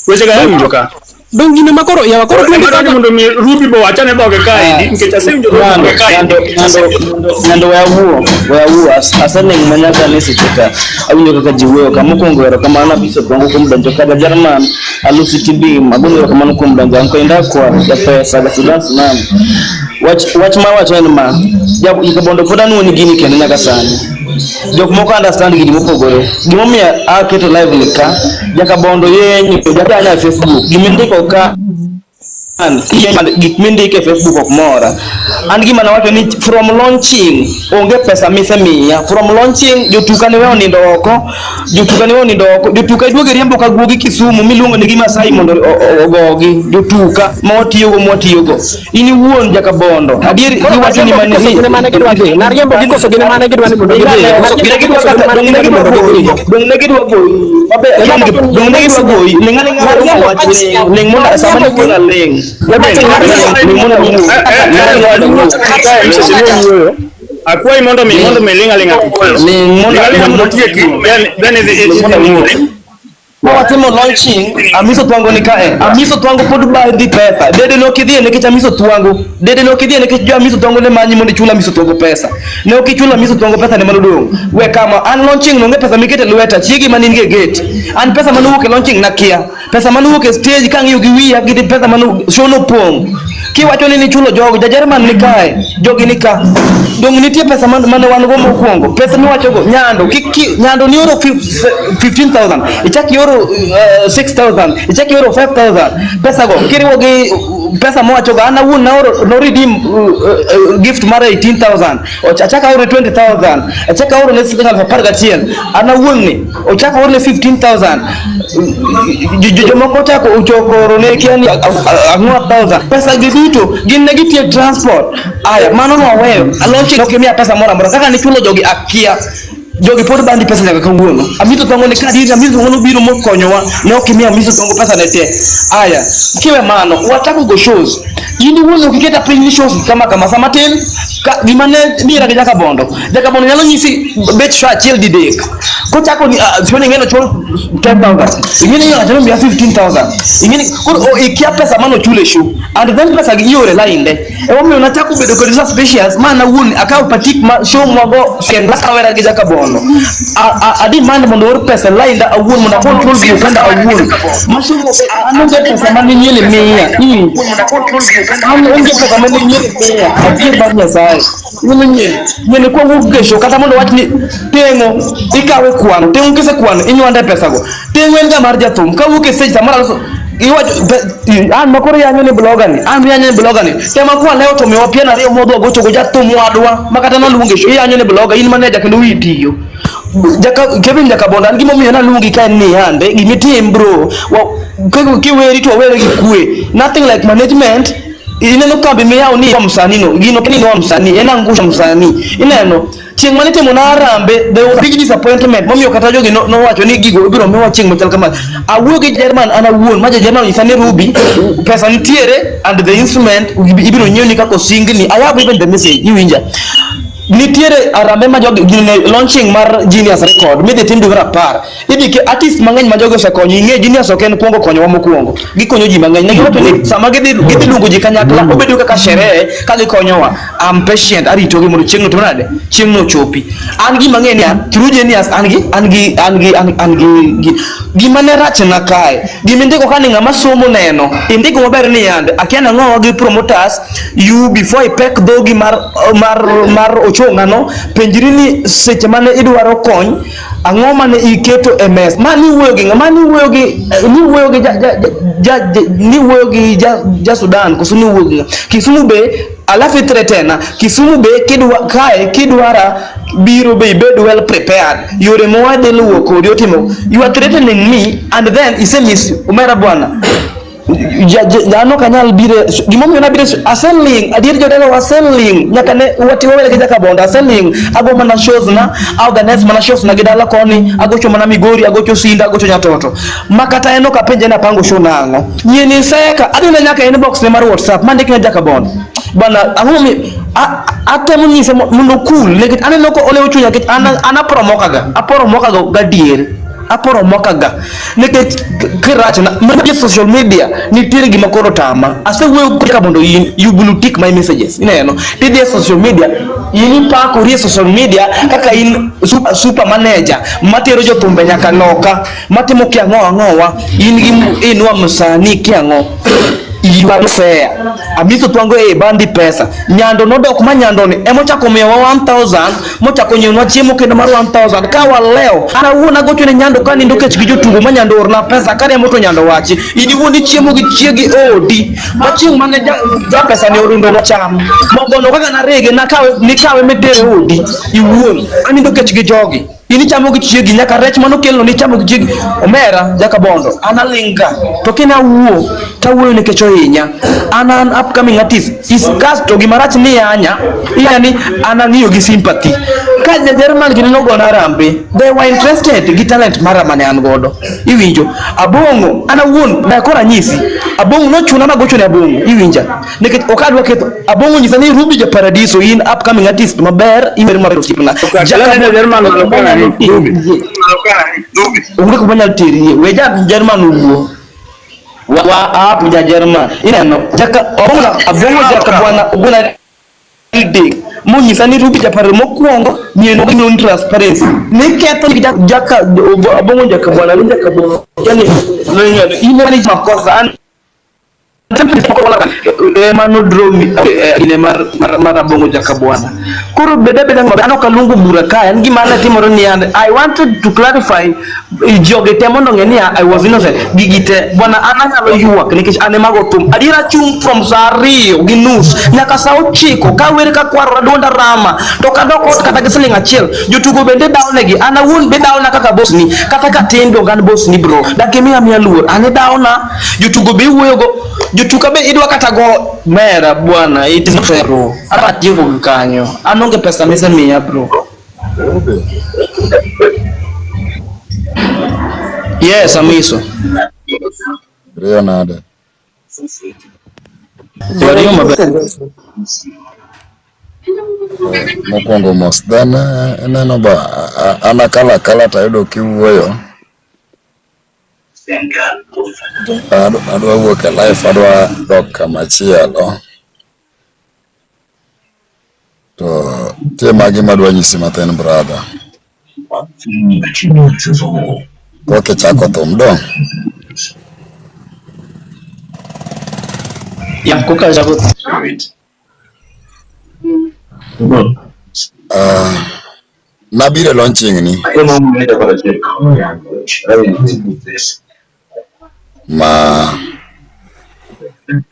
Wechego awinjo ka. Dong gino ma koro yawa koro Ema dwani 20,000 mondo mi Ruby bo wachane dhoge kaendi nikech asewinjo Nyando, dhoge kaendi. nyando, nyando, nyando we awuo, we awuo, aseling' ma nyaka ne seche ka awinjo kaka ji wuoyo ka. Mokwongo erokamano Abiso Bongo kuom donjo ka, Jajarman, Alusi Tibim, agoni erokamano kuom donjo. Anko Indakwa, Japesa, Jasudan Sunam. Wach ma awacho en ma, Kabondo pod anuoni gini kendo nyaka sani. Jok moko understand gini mopogore. Gimomiyo aketo live ni ka, Jakabondo yenyo, jakanya e Facebook, gimindiko ka an gik mindiko e Facebook ok mora. An gima nawacho ni from launching onge pesa misemiya. From launching jotuka ne we onindo oko, jotuka ne we onindo oko, jotuka iduogo riembo ka guogi Kisumu miluongo ni gi Masai mondo ogogi. Jotuka ma watiyogo ma watiyogo. In iwuon Jakabondo, adier iwacho ni mane koso gine mane gidwa dhi nariembo gi koso gine mane gidwa ni mondo gidhi Nariembo gi koso gine mane gidwa ni mondo gidhi. Dong ne gidwa goyi. Maber, dong ne gidwa goyi. Ling aling'a mondo wach ling. Ling mondo sama ni wuoyo ling. Ling mondo awuo. Akwayi mondo mi ling aling'a. Ling mondo Ling aling'a mondo tieki. Then idhi Ling mondo awuo. Ka watimo launching, Amiso Twango ni kae. Amiso Twango pod badhi pesa. Dede ne ok idhiye nikech Amiso Twango. Dede ne ok idhiye nikech jo Amiso Twango ne manyi mondo ichul Amiso Twango pesa. Ne ok ichulo Amiso Twango pesa ne manodong'. We kama, an launching nonge pesa mikete lweta, chiegi mane in go e gate. An pesa manowuok e launching nakia. Pesa manowuok e stage kang'iyo gi wiya gi pesa mano show nopong'. Kiwacho ni nichulo jogo, ja Jerman ni kae, jogi ni ka. Dong' nitie pesa mane wan go mokwongo. Pesa miwacho go, nyando, kik nyando nioro 15,000, ichak ioro 6,000, ichak ioro 5,000. Pesa go kiriwo gi pesa mowacho go, an awuon naoro no redeem gift mar 18,000. Achak aoro 20,000, achak aoro ne siling 11,000. An awuon ni ochak aoro ne 15,000. Jomoko ochako ochoko oro ne kia ni ang'o thousand. Pesa gi duto gin ne gitiyo transport. Aya, mano nwaweyo. Launching ok imiya pesa moro amora. Kaka nichulo jogi akia. Jogi pod bandi pesa nyaka kawuono. Amiso Twango ni kadi Amiso Twango nobiro mokonyowa. Ne ok imiyo Amiso Twango pesa ne te. Aya, kiwe mano, wachako go shows. In iwuon ok iketa piny ni shows kama kama sama tin ka, gima ne mira gi Jakabondo. Jakabondo nyalo nyisi bech show achiel didek. Kochako ni show ni ing'e nochul 10,000. Ing'e ni ng'ato miya 15,000. Ing'e ni koro ikia pesa mane ochul e show. And then pesa gi ioro e line de. Emomiyo nachako bedo kod suspicious ma an awuon akawo patik ma show mwago kendo akawera gi Jakabondo. A demand mondo oor pesa e line da awuon mondo acontrol gi kenda awuon. Ma show an onge pesa mane nyiele miya. An onge pesa mane nyiele miya. Adier mar Nyasaye. Nyiele nyiele. Nyiele kwa wuok e show kata mondo wach ni teng'o ikawe kwano. Teng'o kisekwano inywande pesa go. Teng'o en ga mar jathum. Kawuok e stage samoro aloso iwacho an ma koro yanyo ni blogger ni an yanyo ni blogger ni tema kwa leo to miwa pien ariyo modhi wagocho go jathum wadwa ma kata naluonge e show iyanyo ni blogger in manager kendo wiyi tiyo Jaka, Kevin Jakabondo an gimomiyo naluongi ka en ni yande gimitim bro kiweri to wawere gi kwe nothing like management. Ineno kambi miyawo ni msanii no, gino ni wa msanii, en angusha msanii. Ineno chieng' mane itimo na Harambee, there was a big disappointment momiyo kata jogi nowacho ni gigo ibiro miwa chieng' machal kama. Awuoyo gi Jerman an awuon, ma ja Jerman onyisa ni Ruby, pesa nitiere and the instrument ibiro nyiewni kaka osingni. I have even the message, iwinja. Nitiere Harambee ma jogi gine launching mar Genius Record midhi tim dwe mar 10. Idhi ke artist mang'eny ma jogi osekonyo, ing'e Genius ok en kuongo konyowa mokwongo. Gikonyo ji mang'eny. Ne giwacho ni sama gidhi luongo ji kanyakla, obedo kaka sherehe ka gikonyowa. I'm patient, aritogi mondo chieng'no otim nade? Chieng'no ochopi. An gima ang'eyo niya, through Genius an gi an gi an gi an, an gi gima ne rachna kae. Gima indiko ka ni ng'ama somo neno, indiko maber ni yande akia nang'o gi promoters you before ipek dhogi mar ochong'a no, penjri ni seche mane idwaro kony ang'o mane iketo e mes ma niwuoyo gi ng'a ma niwuoyo gi niwuoyo gi ja niwuoyo gi ja Sudan koso niwuoyo gi ng'a? Kisumu be alafu ithreatena Kisumu be kidwa kae kidwara biro be ibed well prepared yore ma wadhi luwo kodi otimo you are threatening me and then ise miss omera bwana an ok anyal biro gimomiyo nabiro aseling adier jodala waseling nyaka ne wati wawere gi Jakabondo aseling ago mana shows na organize mana shows na gi dala koni agocho mana Migori agocho Sinda agocho Nyatoto ma kata en ok apenje ni apango show nang'o nyini seka adhi ne nyaka inbox ne mar WhatsApp mandik ne Jakabondo bana ang'o mi atemo nyise mondo cool nikech aneno ko olewo chunya nikech an aporomokaga aporomokaga gadier aporomokaga nikech kirach na mana social media nitiere gima koro tama asewuoyo kaka mondo in you blue tick my messages ineno tidhi e social media in ipakori e social media kaka in super manager matero jothumbe nyaka loka matimo kiang'o ang'owa in gi inwa msanii kiang'o you are fair Amiso Twango e bandi pesa Nyando nodok ma Nyando ni emochako miyowa 1000 mochako nyiewonwa chiemo kendo mar 1000 ka waleo an awuon agocho ne Nyando ka nindo kech gi jotugo ma Nyando orna pesa ka riembo to Nyando wachi in iwuon ichiemo gi chiegi odi ma chieng' mane ja pesa ni orundo cham mogono kaka narege nakawe nikawe mitere odi iwuon anindo kech gi jogi in ichamo gi chiegi nyaka rech mano kelno ni ichamo gi chiegi omera Jakabondo an alinga to kina wuo tawuoyo nikech ohinya an an upcoming artist is kasto gima rach ni yanya iyanya ni an ang'iyo gi sympathy ka ja Jerman gini nogona Harambee they were interested gi talent mara mane an godo iwinjo Abong'o an awuon da koro anyisi Abong'o nochuna magocho ne Abong'o iwinja nikech ok adwa ketho Abong'o nyisa ni Ruby ja Paradiso in upcoming artist maber iwer maber osiepna onge kuma nyalo terie we ja Jerman owuo wa up ja Jerman ineno jaka Abong'o jaka bwana ogona dek monyisa ni Ruby japaro mokwongo mieno gi transparency ni ketho ni jaka Abong'o jaka bwana ni jaka bwana yani in ni makosa an mano draw me gine mar Abong'o jaka bwana koro beda beda maber an ok aluongo bura kae an gima ne timore ni an I wanted to clarify jogi te mondo ong'e ni I was innocent gigi te bwana an anyalo ywak nikech an ema go thum adiera chung' from saa 2:30 nyaka saa 9 ka wer ka kwarora duonda rama to kadok ot kata gi siling achiel jotugo bende dawonegi an awuon be dawona kaka bosni kata ka tin donge an bosni bro dak imiya miya luor an idawona jotugo be iwuoyogo jotuka be idwa kata go mera bwana it is not fair bro atieko gi kanyo an onge pesa misemiya bro yes Amiso Riyo nade? Riyo maber Mokwongo mos then ineno ba an akalo akala tayudo kiwuoyo adwa wuok e life adwa dok kamachielo to nitie magi madwa nyisi mathin brother koka ichako thum dong ya koka chako nabiro e launching ni ma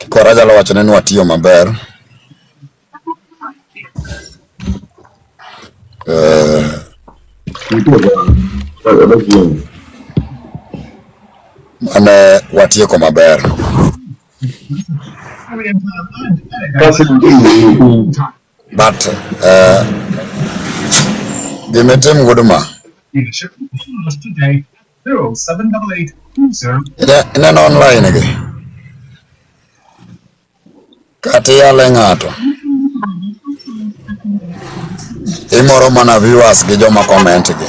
koro anyalo wacho ni watiyo maber mane watieko maber. But gima itim godo ma ineno online gi kata iyale ng'ato imoro mana viewers gi joma comment gi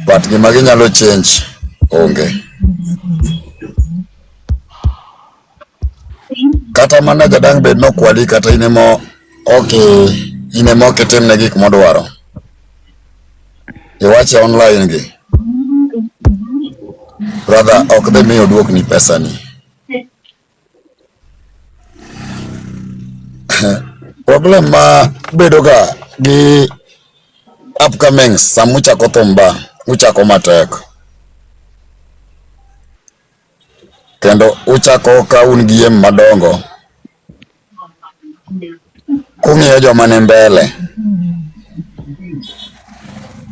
but gima ginyalo change onge. Kata manager dang' bed nokwali kata in ema ok in ema ok itimne gik modwaro. Iwache online gi. Brother, ok dhi miyo oduokni pesani. Problem ma bedo ga gi upcomings sama uchako thum ba, uchako matek. Kendo uchako ka un gi yem madongo. Kung'iyo joma ni mbele.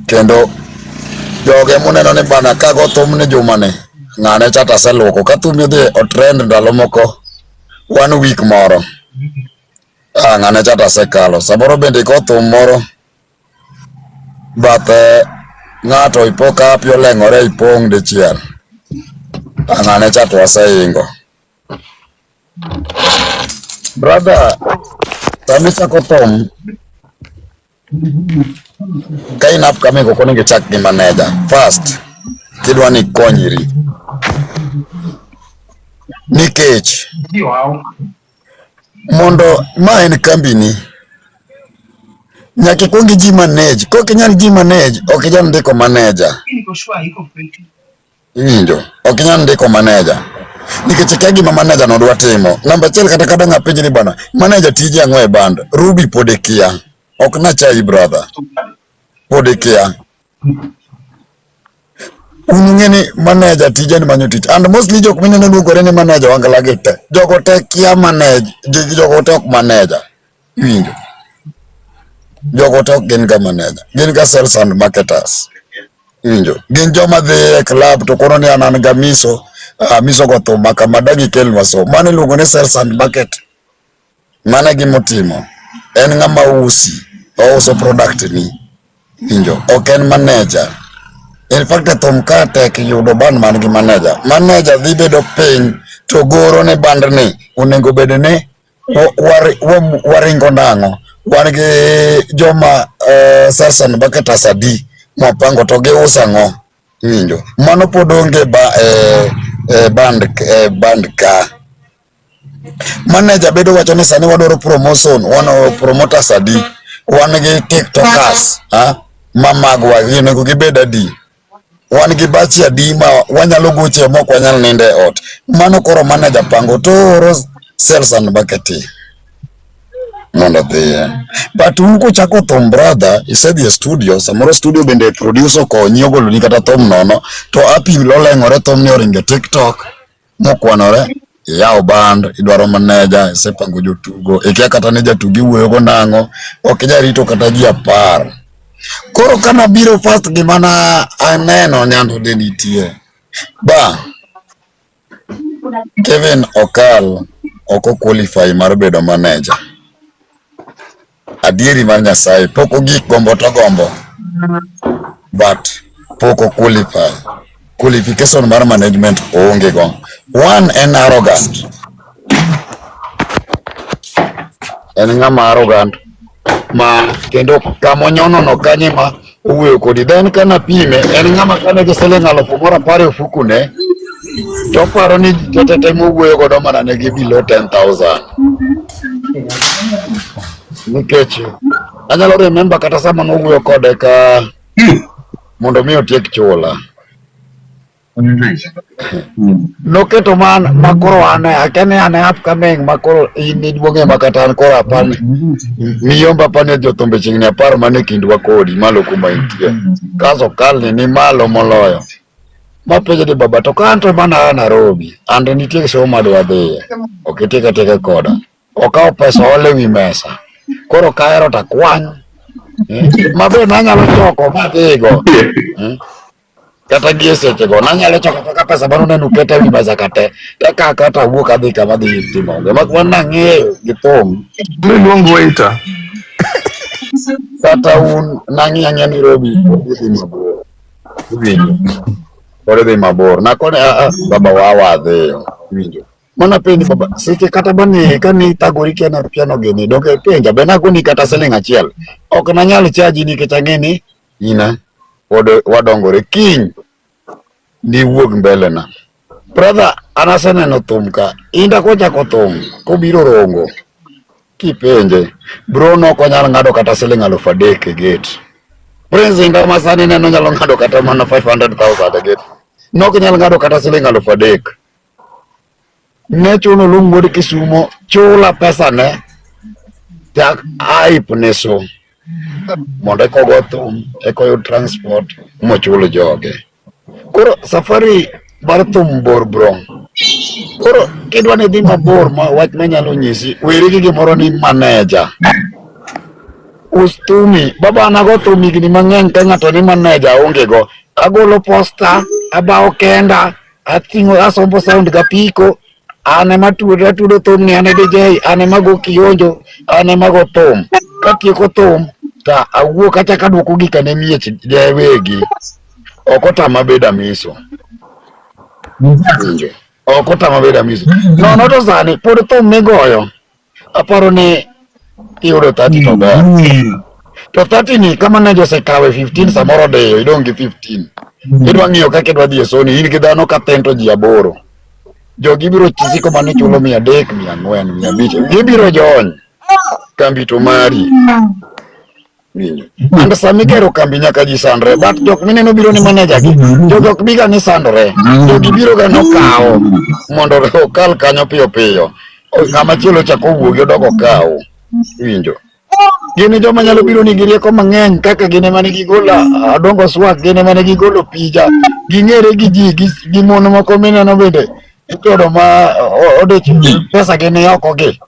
Kendo joge muneno ni bana kago thum ni juma ni ng'ane cha to aseluoko ka thum odhi otrend ndalo moko one week moro ah, ng'ane cha to asekalo samoro bende iko thum moro bathe ng'ato ipo ka api oleng'ore ipong' dichiel ah, ng'ane cha to aseingo brother sama ichako thum ka in upcoming ok onego ichak gi manager first kidwa ni ikonyri nikech mondo ma en kambini nyaka ikwong iji manage kok inyal ji manage ok inyal ndiko manager Iwinjo? Ok inyal ndiko manager. Nikech ikia gima manager no dwa timo. Namba achiel kata ka dang' apenji ni bwana, manager tije ang'o e band? Ruby pod ikia. Ok nachayi brother. Pod ikia. Un ung'e ni manager tije ni manyo tich. And mostly jok mineno luongore ni manager wangla gi te. Jogo te kia manage, jogo te ok manager. Iwinjo? Jogo te ok gin ga manager. Gin ga sales and marketers. Iwinjo? Gin joma dhi e club to kono ni an an ga miso, amiso go thum ma kama dang' ikelnwa so. Mano iluongo ni sales and market. Mano e gima otimo. En ng'ama usi, ouso product ni. Iwinjo? Ok en manager. In fact, e thum ka tek yudo band man gi manager. Manager dhi bedo piny to goro ne band ni onego bed ni waringo nang'o wan gi joma sales and marketers adi mwapango to giuso ang'o iwinjo mano pod onge ba, band, band ka manager bedo wacho ni sani wadwaro promotion wan promoters adi wan gi tiktokers ha ma magwa onego gibed adi wan gi bachi adi ma wanyalo goche mok wanyal nindo e ot mano koro manager pango to oro sales and marketing mondo odhiye but un kuchako thum brother isedhi e studio samoro studio bende producer okonyi ogoloni kata thum nono to api loleng'ore thumni oringo e tiktok mokwanore iyawo band idwaro manager isepango jotugo ikia kata ni jatugo iwuoyogo nang'o ok inyal rito kata ji apar koro kana biro first gima na aneno nyando de nitie ba Kevin Okal ok o qualify mar bedo manager adieri mar Nyasaye pok ogik gombo to gombo but pok o qualify qualification mar management oonge go one en arrogant en ng'ama arrogant ma kendo kama onyono no kanyo ema owuoyo kodi then kana pime en ng'ama kane gi siling alufu moro apar e ofukune to oparo ni ji te te mowuoyo godo mana ne gi below 10,000 nikech anyalo remember kata sama nowuoyo kode ka mondo mi otiek chula noketo man makoro an akia ni an e upcoming makoro in iduong'e ma kata an koro apani miyomba apani jothumbe chiegni apar mane kindwa kodi malo kuma intie kaso kalni ni malo moloyo mapenjo ni baba to ka anto mana a Nairobi anto nitie somo madwa dhiye ok itiek atieka koda okawo pesa oolo e wi mesa koro kahero to akwany mabe nanyalo choko madhigo. Kata gi e sechego nanyalo choko kaka pesa mane uneno uketa e wi mesa ka te, takawo akawa to awuok adhi kama adhi timo onge. Mak mana nang'eyo gi thum. Miluong waiter. Kata un nang'iyo ang'iya Nairobi pod idhi mabor. Iwinjo? Pod idhi mabor. Nakone a a baba wawa adhiyo. Iwinjo? Mana penji baba, seche kata bani kani thagori kiano piano gini, donge penja be nagoni kata siling achiel. Ok nanyal chaji nikech ang'e ni ina pod wadongore kiny niwuog mbele na. Brother, an aseneno thum ka. Inda kochako thum kobiro Rongo kipenje bro no ok onyal ng'ado kata siling 3000 e gate. Prince Inda ma sani neno nyalo ng'ado kata mana 500,000 e gate. Nok nyal ng'ado kata siling 3000. Ne chuno luong wuod Kisumo chula pesa ne tak aip ne so mondo eka ogo thum eka oyud transport mochul joge. Koro safari mar thum bor bro. Koro kidwa ni dhi mabor ma wach manyalo nyisi weri gi gimoro ni manager. Us thumi baba an ago thum higni mang'eny ka ng'ato ni manager aonge go. Agolo posta, abawo kenda, ating'o asombo sound gapiko an ema atudo atudo thum ni an e DJ an ema go kionjo an ema go thum katieko thum ta awuok achako aduoko gika ne miech jawegi ok otama bedo amiso winjo ok otama bedo amiso nono to sani pod thum migoyo aparo ni iyudo 30 to ber to 30 ni kama ne josekawe 15 samoro diyo idong' gi 15 idwa ng'iyo kaka idwa dhi e soni in gi dhano ka thin to ji aboro jogi biro siko mana chulo 300 400 500 gibiro jony kambi to mari winjo and sama igero kambi nyaka ji sandre but jok mineno biro ni manager gi jogi ok biga ni sandore jogi biro ga nokawo mondo okal kanyo piyo piyo ng'ama chielo chak owuogi odok okaw winjo gin joma nyalo biro ni gi rieko mang'eny kaka gin ema ne gigolo Adongo Swag gin ema ne gigolo Pija ging'ere gi ji gi mon moko mineno bende itodo ma odich pesa gi ni oko gi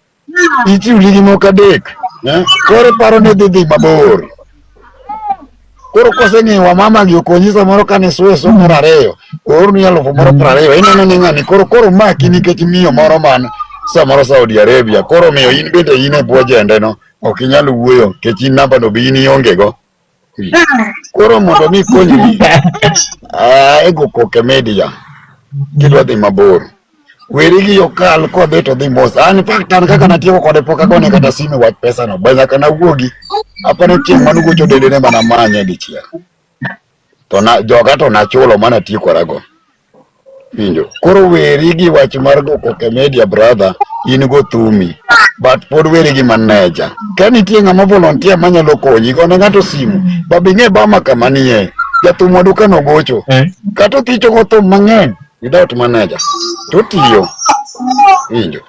ichuli gi moko adek eh? Koro iparo ni dhi dhi mabor koro koseng'iwa mama gi okonyi samoro kane soye so moro ariyo oorni 20,000 ineno ni ng'ani koro koro maki nikech miyo moro man samoro Saudi Arabia koro miyo in bende in e bwo jende no ok inyal wuoyo nikech in namba no be in ionge go koro mondo mi ikonyri e go koke media kidwa dhi mabor weri gi okal kodhi to dhi mos an in fact an kaka natieko kode pok agone kata simu wach pesa no ba nyaka nawuogi aparo chieng' mane ugocho dedene mana manye dichiel to na joga to nachulo mana tiekorago winjo koro weri gi wach mar go koke media brother in go thumi but pod weri gi manager ka nitie ng'ama volunteer manyalo konyi gone ng'ato simu babi ng'e bama kama nie jathum wadu kanogocho kata othicho go thum mang'eny without manager to otiyo winjo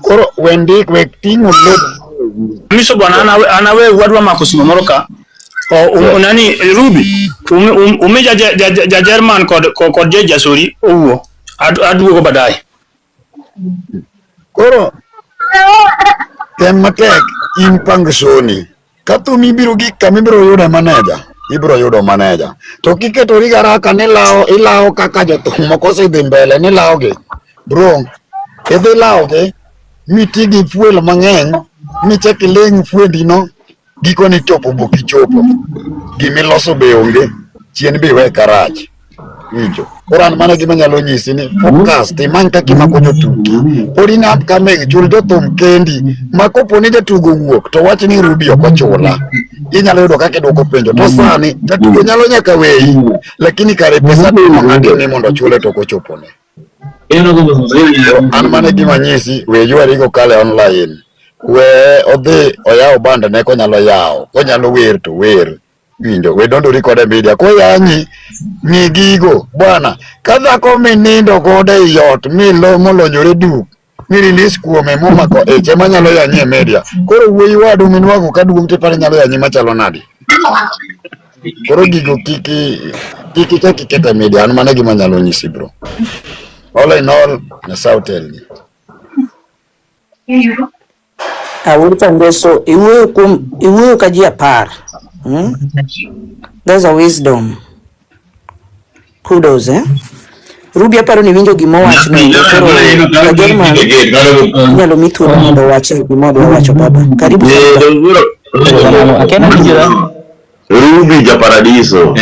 koro we ndik we ting'o load Miso bwana ana we wadwa mako simu moro ka. O nani Ruby umi ja German kod kod je Jasuri owuo. Aduogo baadaye. Koro tem matek in pang soni ka thum ibiro gik kama ibiro yude manager ibiro yudo manager to kiketori garaka nilawo ilawo kaka jothum moko osedhi mbele nilawogi bro idhi lawogi miti gi fuel mang'eny michak iling' fuendino gikone chopo bok ichopo gimiloso be onge chien be iwe karach winjo koro an mano gima anyalo nyisi ni focus timany kaka imako jotuki pod in upcoming chul jothum kendi ma kopo ni jatugo wuok to wach ni Ruby ok ochula inyalo yudo kaka idwoko penjo to sani jatugo nyalo nyaka weyi lakini kare pesa ong'adi ni mondo ochule to ok ochopone an mano e gima anyisi we ywari go kale online we odhi oyaw band ne konyalo yawo konyalo wer to wer winjo we dondori kode media koyanyi ng'i gigo bwana ka dhako minindo godo ei ot milo molonyore duk mi release kuome momako ich ema nyalo yanyi e media koro wuoyi wadu minwang'o ka duong' tiparo nyalo yanyi machalo nade koro gigo kiki kik ichak iket e media an mano e gima anyalo nyisi bro all in all Nyasaye otelni. Awuoth Angeso, iwuoyo kuom iwuoyo ka ji apar. That's a wisdom. Kudos eh. Ruby aparo ni winjo gima owach no koro Kajerman inyalo mi thuolo mondo owach gima odwa wacho baba. Karibu sana. Erokamano. Akia ni winjora? Ruby ja paradiso.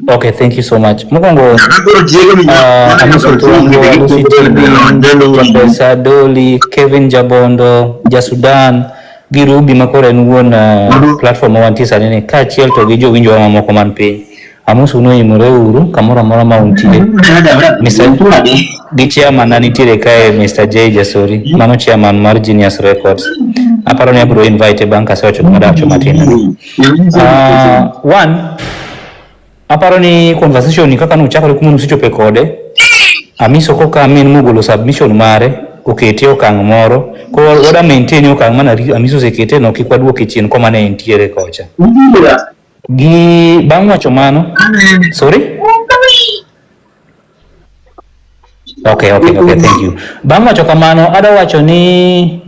Okay, thank you so much. Mokwongo Amiso Tuango, Alusi Tibin, Japesa Doli, Kevin Jabondo, Ja Sudan gi Ruby ma koro en wuon platform ma wantie sani ni kaachiel to gi jowinjowa mamoko man piny. Amosu noimore uru kamoro amora ma untie. Mr. gi chairman na nitiere kae Mr. J Jasori, mano chairman mar Genius Records. Aparo ni abiro invite bang' kasewacho gima dawacho matin. One, aparo ni conversation ni kaka nuchakore kuma nusechope kode, Amiso koka min mogolo submission mare okete okang' moro koro wada maintain okang' mane Amiso osekete no kik waduoke chien koma ne entiere kocha. Gi bang' wacho mano, sorry? Okay, thank you. Bang' wacho kamano, adwa wacho ni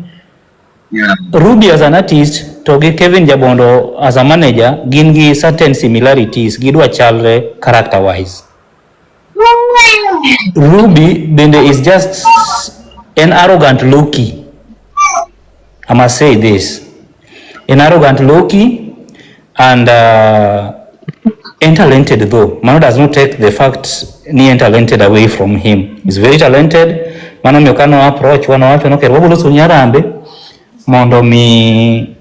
Ruby as an artist to gi Kevin Jabondo as a manager gin gi certain similarities, gidwa chalre character wise. Ruby bende is just an arrogant Loki. I must say this. An arrogant Loki and and talented though. Mano does not take the fact ni en talented away from him. He's very talented. Mano miyo kano approach wan wacho no ker wabolo loso Harambee mondo mi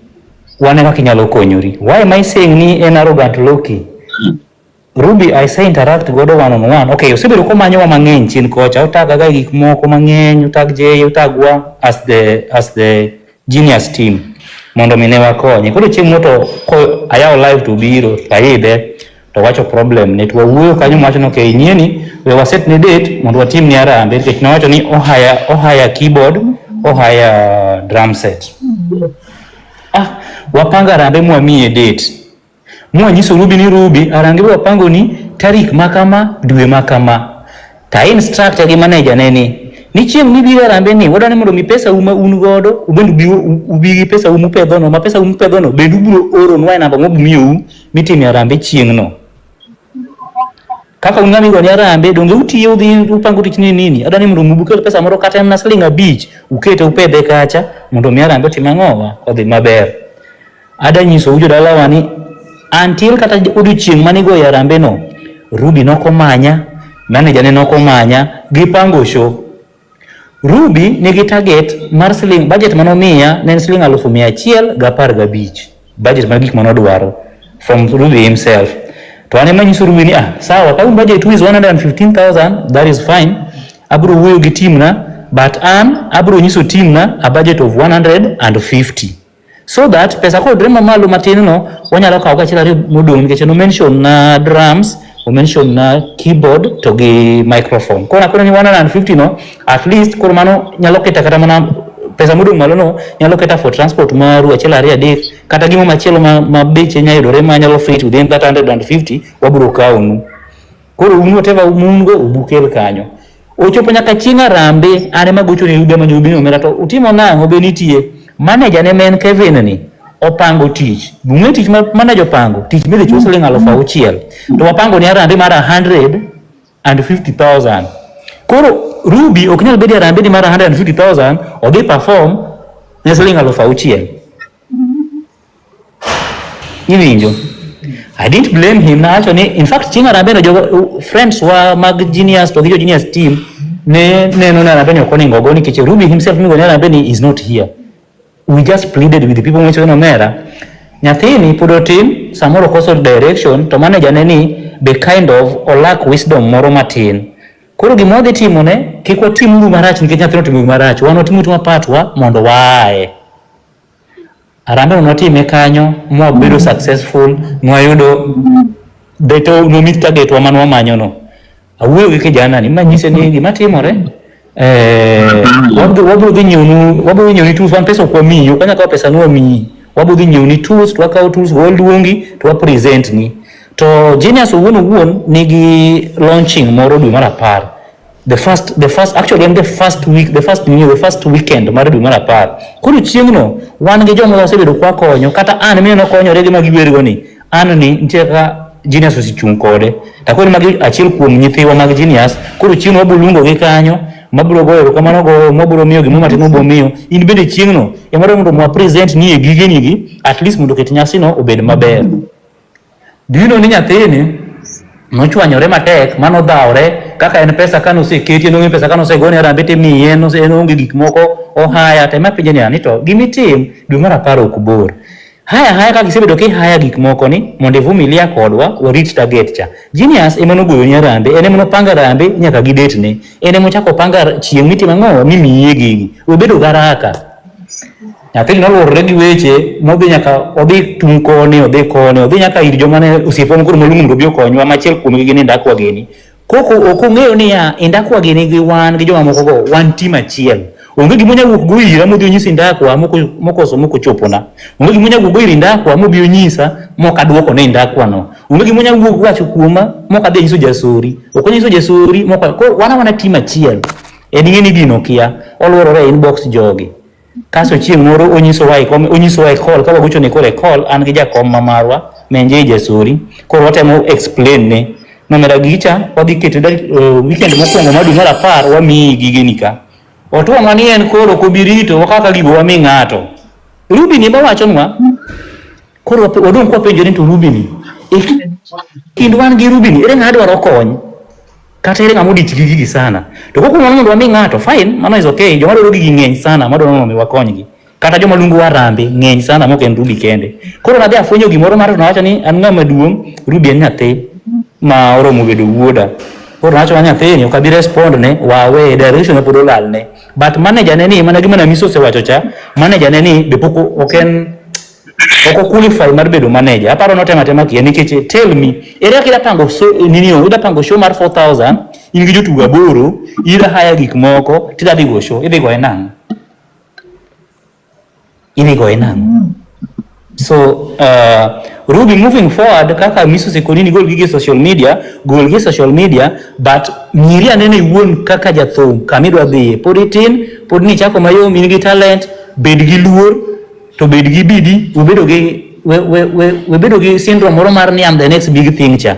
wane kaka inyalo konyori. Why am I saying ni en arrogant Loki? Ruby I say interact godo one on one. Okay, osebedo komanyowa mang'eny chien kocha. Otagaga gik moko mang'eny, otag Jay, otagwa as the genius team mondo mi ne wakonye. Koro chieng' moro to ko ayawo live to biro to ayide to wacho problem ne to wawuoyo kanyo mwacho ni okay nyieni we waset ne date mondo watim ni harambee nikech nowacho ni ohaya keyboard, ohaya drum set. Ah, wapango harambee mwamiye date. Mwanyiso Ruby ni Ruby arange wapango ni tarik ma kama dwe ma kama. Ta instruct gi manager ne ni chieng' mibiro harambee ni wadwani mondo mi pesa u ma un godo ubend ubi ubi gi pesa u mupedho no ma pesa u mupedho no bende ubiro oronwa e namba mwabiro mitime harambee chieng' no. Kaka un ng'ama igoni harambee donge utiyo udhi upango tich ni nini adwani mondo ukel pesa moro kata en mana siling 5 ukete upedhe kacha mondo mi harambee otim ang'owa odhi maber. Ada nyisou jodalawa ni until kata odiochieng' mane igoyo harambee no Ruby nokomanya, manager ne nokomanya, gipango show. Ruby nigi target mar siling budget manomiya ne en siling 115,000 budget mar gik manodwaro from Ruby himself. To an ema nyiso Ruby ni ah sawa ka un budget is 115,000 that is fine. Abiro wuoyo gi team na but an abiro nyiso team na a budget of 150 so that pesa kodre mamalo matin no wanyalo kawo kachiel ariyo modong' nikech no mention na drums o mention na keyboard to gi microphone. Koro akone ni 150 no at least koro mano nyalo keta kata mana pesa modong' malo no nyalo keta for transport maru achiel ariyo adek kata gimo machielo ma beche nyalo yudore ma nyalo fit within that 150 wabiro kawonu. Koro un whatever un go ubukel kanyo. Ochopo nyaka chieng' harambee an ema gocho ne Ruby amanyo Ruby ni omera to utimo nang'o be nitie. Manager ne ma en Kevin ni opango tich. Bung'e tich ma manager opango tich midhi chul siling 6,000 to wapango ni harambee mar 150,000. Koro Ruby ok nyal bedo e harambee ni mar 150,000 odhi perform ne siling 6,000. Iwinjo? I didn't blame him. Nawacho ni in fact chieng' harambee no jogo friends wa mag Genius to gi jo Genius team ne neno ni harambee ni ok onego ogo nikech Ruby himself migo ni harambee ni is not here. We just pleaded with the people mwacho ni omera nyathini pod otin samoro okoso direction to manager ne ni be kind of olack wisdom moro matin. Koro gima wadhi timo ne kik watim uru marach nikech nyathino otimo gima rach. Wan watimo timo patwa mondo waaye. Harambee no nwatime kanyo mwabedo successful nwayudo beto no meet target wa mane wamanyo no. Awuoyo gi kijana ni manyise ni gima timore wabiro dhi nyiewonu wabiro dhi nyiewoni tools wan pesa ok wamiyi ok wanyal kawo pesa ni wamiyi wabiro dhi nyiewoni tools to wakawo tools go waluongi to wa present ni to Genius owuon owuon nigi launching moro dwe mar 10 the first actually en the first week the first new the first weekend mar dwe mar 10 koro chieng'no wan gi joma wasebedo kwa konyo kata an mineno konyore gi ma giwergo ni an ni nitie kaka Genius osechung' kode. Takoni magi achiel kuom nyithiwa mag Genius, koro chieng' wabiro luongogi kanyo, mabiro goyo erokamano goyo, mabiro miyo gimoro matin mabiro miyo. In bende chieng'no ema dwa mondo mwa present ni e gigeni gi, at least mondo oket nyasino obed maber. Do you know ni nyathini nochwanyore matek mano dhawre kaka en pesa kane oseketi en onge pesa kane osegone harambee timiye en ose- en onge gik moko ohaya tema penje niya ni to gimitim dwe mar apar ok bor haya haya kaka isebedo kihaya gik moko ni mondo ivumilia kodwa warit target cha Genius ema nogoyoni harambee en ema nopanga harambee nyaka gi date ne en ema ochako opanga chieng' mitimo ang'o mimiye gigi webedo garaka Nyathini noluorore gi weche modhi nyaka odhi tung' koni odhi koni odhi nyaka ir joma ne osiepewa moko moluongo mondo obi okonywa ma achiel kuomgi gin Indakwa gini. Koko ok ong'eyo niya Indakwa gini gi wan gi joma moko go wan team achiel. Onge gima onya wuok go ira modhi onyis Indakwa mokoso mok ochopona. Onge gima onya wuok go ir Indakwa mobi onyisa mok aduoko ne Indakwa no. Onge gima onya wuok wacho kuoma mok adhi anyiso Jasori. Ok onyiso Jasori mok koro wan awana team achiel. En ing'e ni gino okia oluorore e inbox jogi. Kasto chieng' moro onyisowa e kom, onyisowa e call ka wagochone koro e call an gi jakom ma marwa Menje Jasori. Koro watemo explain ne nomera gicha wadhi keto weekend mokwongo mar dwe mar apar wamiyi gigeni ka. Otuonwa ni en koro ok obi rito kaka gigo wami ng'ato. Ruby ni ema wachonwa. Koro wadong' kwapenjore ni to Ruby ni e kind wan gi Ruby ni ere ng'a dwaro kony? Kata ere ng'ama odich gi gigi sana. To kokonwa ni mondo wami ng'ato, fine, mano is okay. Joma dwaro gigi ng'eny sana madwaro mondo mi wakonygi. Kata joma luongo harambee ng'eny sana mok en Ruby kende. Koro nadhi afwenyo gimoro mar to nawacho ni an ng'ama duong', Ruby en nyathi ma oromo bedo wuoda. Koro nawacho ni nyathini ok abi respond ne, wawe, direction ne pod olalne. But manager ne ni mana gima Namiso osewacho cha, manager ne ni be pok ok en ok o qualify mar bedo manager. Aparo notemo atema kia nikech tell me, ere kaka ida pango so, nini, ida pango show mar 4000, in gi jotugo aboro, ida haya gik moko, tida dhi go show, idhi goye nang'o? Idhi goye nang'o? So, Ruby, moving forward, kaka Miso osekoni ni gol gigi e social media, gol gi e social media, but ng'iri anene iwuon kaka jathum kama idwa dhiye. Pod itin, pod nichako mayom, in gi talent, bed gi luor, to bed gi bidii, webedo gi we, we, we, webedo gi syndrome moro mar ni I'm the next big thing cha.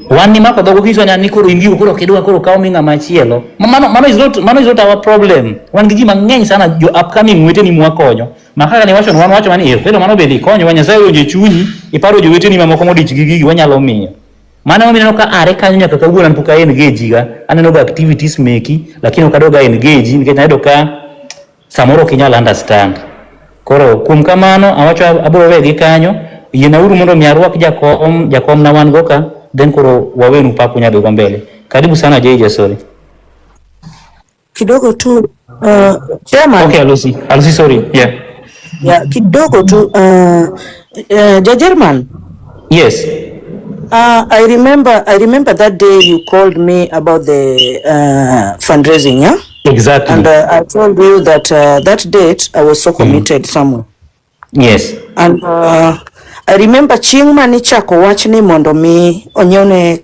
Wan ni mako dhogo kiso ni koro in gigo koro ok idwa koro kaw mi ng'ama chielo. Mano, mano is not our problem. Wan gi ji mang'eny sana jo upcoming weteni mwakonyo. Ma kaka ni wacho wan wacho mani eh kendo mano bende ikonyowa Nyasaye owinjo e chunyi iparo joweteni mamoko modich gi gigi wanyalo miyo. Mano emomiyo ineno ka are kanyo nyaka kawuono an pok a engage ga. Aneno ga activities meki lakini ok adog a engage nikech ayudo ka samoro ok inyal understand. Koro kuom kamano awacho abiro wegi kanyo. Yienauru mondo mi arwak jakom, jakom na wan go ka then koro wawenu pap unyalo dhi go mbele. Karibu sana Jay Jasori. Kidogo tu chairman. Okay, Alusi. Alusi, sorry. Yeah. Yeah, kidogo tu Jajerman. Yes. I remember that day you called me about the fundraising, yeah? Exactly. And I told you that that date I was so committed somewhere. Yes. And I remember chieng' mane ichako wach ni mondo mi onyiewne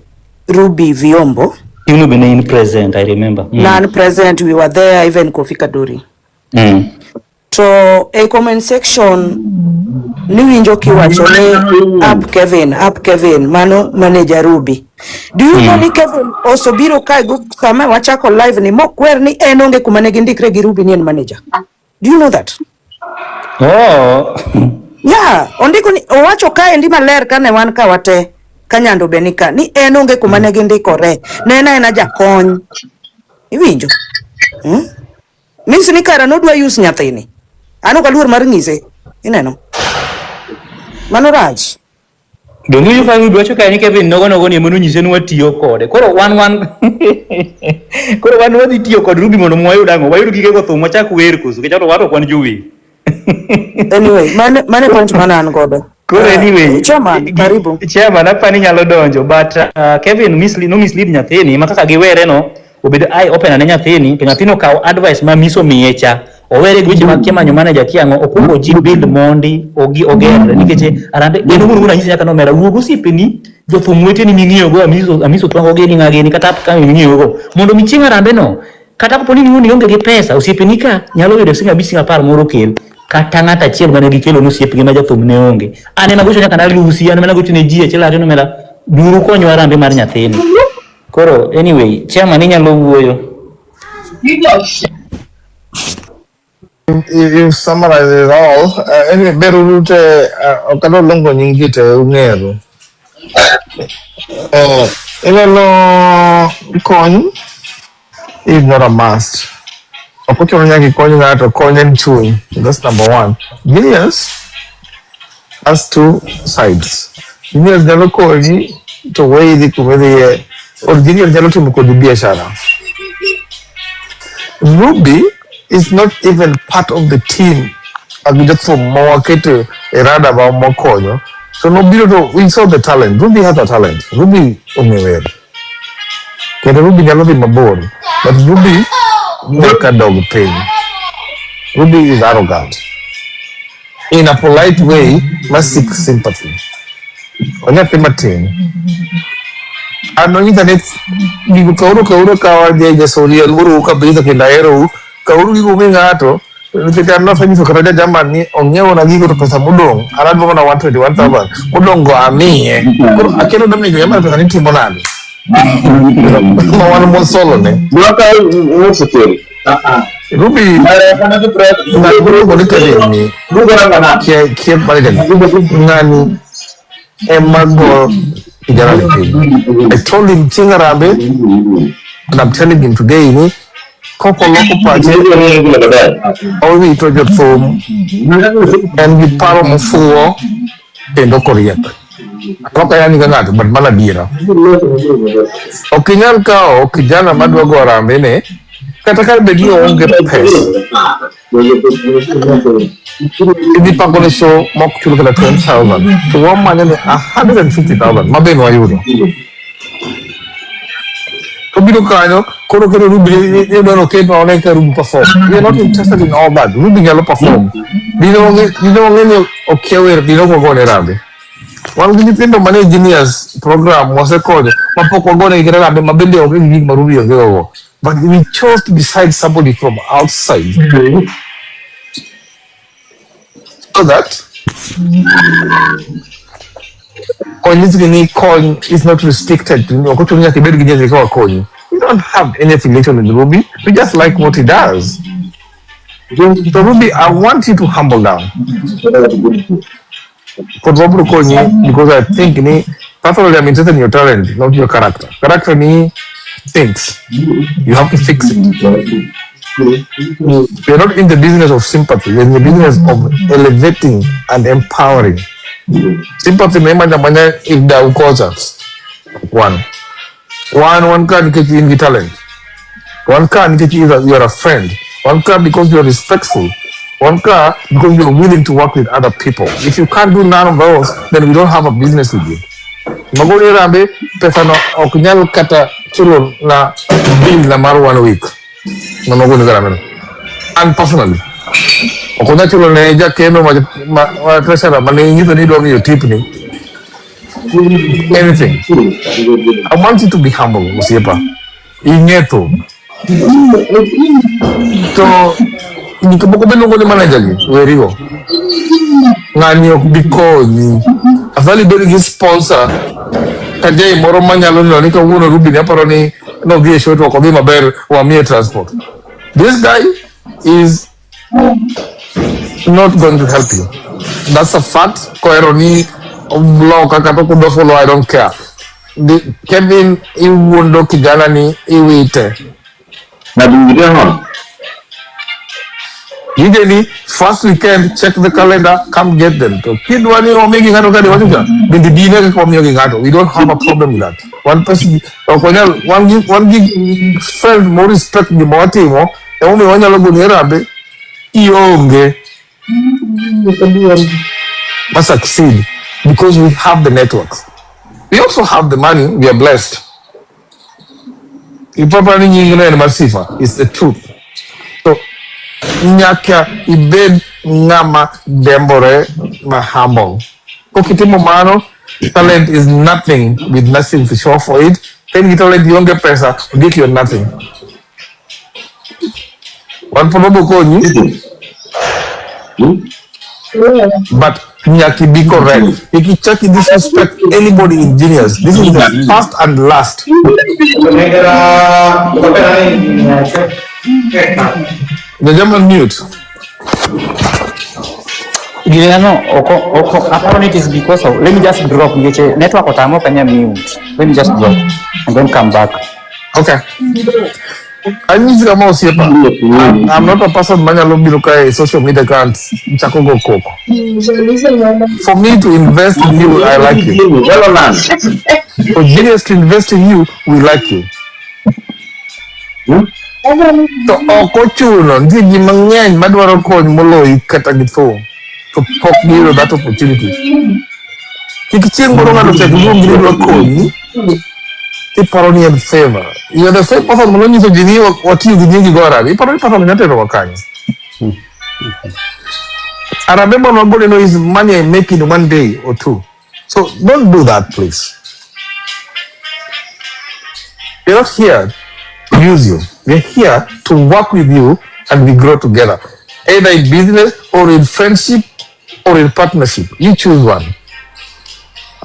Ruby vyombo. Chieng'no be ne in present, I remember. Nan present, we were there, even Kofi Kaduri. To e comment section niwinjo kiwacho ni up Kevin, up Kevin, mano manager Ruby. Do you know ni Kevin osobiro kae go sama wachako live ni mokwer ni en onge kuma ne gindikre gi Ruby ni en manager. Do you know that? Oh. Yeah, ondiko ni owacho kaendi maler kane wan ka wate ka Nyando be ni ka ni en onge kuma ne gindikore. Ne en aena jakony. Iwinjo? Hmm? Means ni kara nodwa use nyathini. An ok aluor mar ng'ise. Ineno? Mano rach. Donge iwinjo ka Ruby wacho kae ni Kevin nogo nogo ni ema nonyise ni watiyo kode. Koro wan koro wan wadhi tiyo kod Ruby mondo wayud ang'o? Wayud gige go thum wachak wer koso nikech wato ok wan jower. Anyway, mane point mana an godo. Koro anyway, Chairman, karibu. Chairman, apa ni nyalo donjo but Kevin mislead, no mislead nyathini ma kaka giwere no obedo eye opener ne nyathini to nyathini okawo advice ma Miso miye cha owere gi weche mag kia manyo manager kia ang'o okwongo ji build mondi ogi ogerre nikech arambe en owuon wuon anyisi nyaka nomera wuog osiepeni jothum weteni ming'iyo go Amiso Twango gini ng'a gini kata upcoming ming'iyo go mondo mi chieng' arambe no kata kapo ni iwuon ionge gi pesa osiepeni ka nyalo yudo siling 5 siling 10 moro kel. Kata ng'at achiel mane gikelo nosiepgi ma jathum ne onge. An ema gocho nyaka na Lucy, an ema gocho ne ji achiel ariyo nomera duru konywa harambee mar nyathini. Koro anyway, chairman inyalo wuoyo. You summarize it all. Anyway, beruru te ok adwa luongo nying ji te ung'eru. Ineno kony is not a must. Ok ochuno nyaka ikony ng'ato, kony en chuny. That's number one. Genius has two sides. Genius nyalo konyi to weyi dhi kuma idhiye, or genius nyalo timo kodi biashara. Ruby is not even part of the team mag jothum ma waketo e radar ma mokonyo. So nobiro to we saw the talent. Ruby has a talent. Ruby ong'e wer. Kendo Ruby nyalo dhi mabor. But Ruby nyaka dog piny. Ruby is arrogant. In a polite way, must seek sympathy. Onyathi matin. An nonyisa ni gigo kauru kauru kawa je jasori aluorou kabisa kendo aherou. Kauru gigo umi ng'ato. Nikech an nasenyiso kata ja German ni ong'iewona gigo to pesa modong' an adwa mana 121,000 modong' go amiye. Koro akia ni odwa miyo German pesa ni timo nade. Ma wan mosolo ne. Ruby ng'at miluongo ni Kevin ni kia kia manager ni ng'ani ema go kijana ni piny. I told him chieng' Harambee and I'm telling him today ni kokoloko pache owito jothum en gi paro mofuwo kendo koriek. Ok ayany ga ng'ato but mano adiera. Ok inyal kawo kijana madwa go harambee ne kata ka bed ni oonge pesa idhi pangone show mok chul kata 10,000 to wamanyo ni 150,000 ma be nwayudo. Obiro kanyo koro keto Ruby ni odwaro oketwa one ka Ruby perform. We are not interested in all that. Ruby nyalo perform. Dine wang'e ni okia wer dine ok wagone harambee. Wan gi nyithindo manie genius program wasekonyo mapok wagonegi kata harambee ma bende onge gi gik ma Ruby onge go. But we chose to decide somebody from outside so that onyisgi ni kony is not restricted to ok ochuno nyaka ibed gi nyathi eka wakonyi. We don't have any affiliation with Ruby. We just like what he does. So Ruby, I want you to humble down. Kod wabro konyi because I think ni personally I'm interested in your talent, not your character. Character ni thinks. You have to fix it. We are not in the business of sympathy. We are in the business of elevating and empowering. Sympathy ne manya manya ida ukocha. One. One ka nikech in gi talent. One ka nikech you are a friend. One ka because you are respectful. One ka because you are willing to work with other people. If you can't do none of those, then we don't have a business with you. Magoni harambee pesa no ok nyal kata chulo na bill na mar one week. Ma magoni harambee no. And personally, ok onyal chulo ne jakeno ma treasurer mane inyiso ni idwa miyo tip ni anything. I want you to be humble, osiepa. Ing'e thum. To gik moko miluongo ni manager gi, werigo. Ng'ani ok bi konyi. Afadhali ibed gi sponsor ka jai moro manyalo neno ni kawuono Ruby ni aparo ni nodhi e show to ok odhi maber wamiye transport. This guy is not going to help you. That's a fact. Kohero ni block kata ok odwa follow, I don't care. Kevin iwuondo kijana ni iwite. Gige ni first weekend check the calendar come get them. To kidwa ni wamigi ng'ato kadi wacho cha bende dine kaka wamiyo gi ng'ato. We don't have a problem with that. One person ok wanyal wan gi friend mo respect gima watimo emomiyo wanyalo goni harambee ionge ma succeed because we have the networks. We also have the money, we are blessed. Ipapa ni nying no en mar sifa, it's the truth. So nyaka ibed ng'ama dembore ma humble. Kokitimo mano, talent is nothing with nothing to show for it. Ka in gi talent ionge pesa, ondiek you're nothing. Wan pod wabo konyi. But nyaka be correct. Kik ichak i disrespect anybody in Genius. This is the first and last. The German mute. Gineno oko oko aparo ni it is because of let me just drop nikech network otama ok anyal mute. Let me just drop and then come back. Okay. Anyisi kama osiepa. I'm not a person manyalo biro kae e social media ka and chako go koko. For me to invest in you, I like you. For Genius to invest in you, we like you. To ok ochuno, nitie ji mang'eny madwaro kony moloyi kata gi thum. To pok giyudo that opportunity. Kik chieng' moro ng'ato chak luongi ni dwa konyi, tiparo ni en favor. You are the same person manonyiso ji ni watiyo gi nyingi go harambee. Iparo ni person nyalo terowa kanye? Harambee mane wagole no is money I make in one day or two. So don't do that, please. We're not here to use you. We're here to work with you and we grow together. Either in business or in friendship or in partnership. You choose one.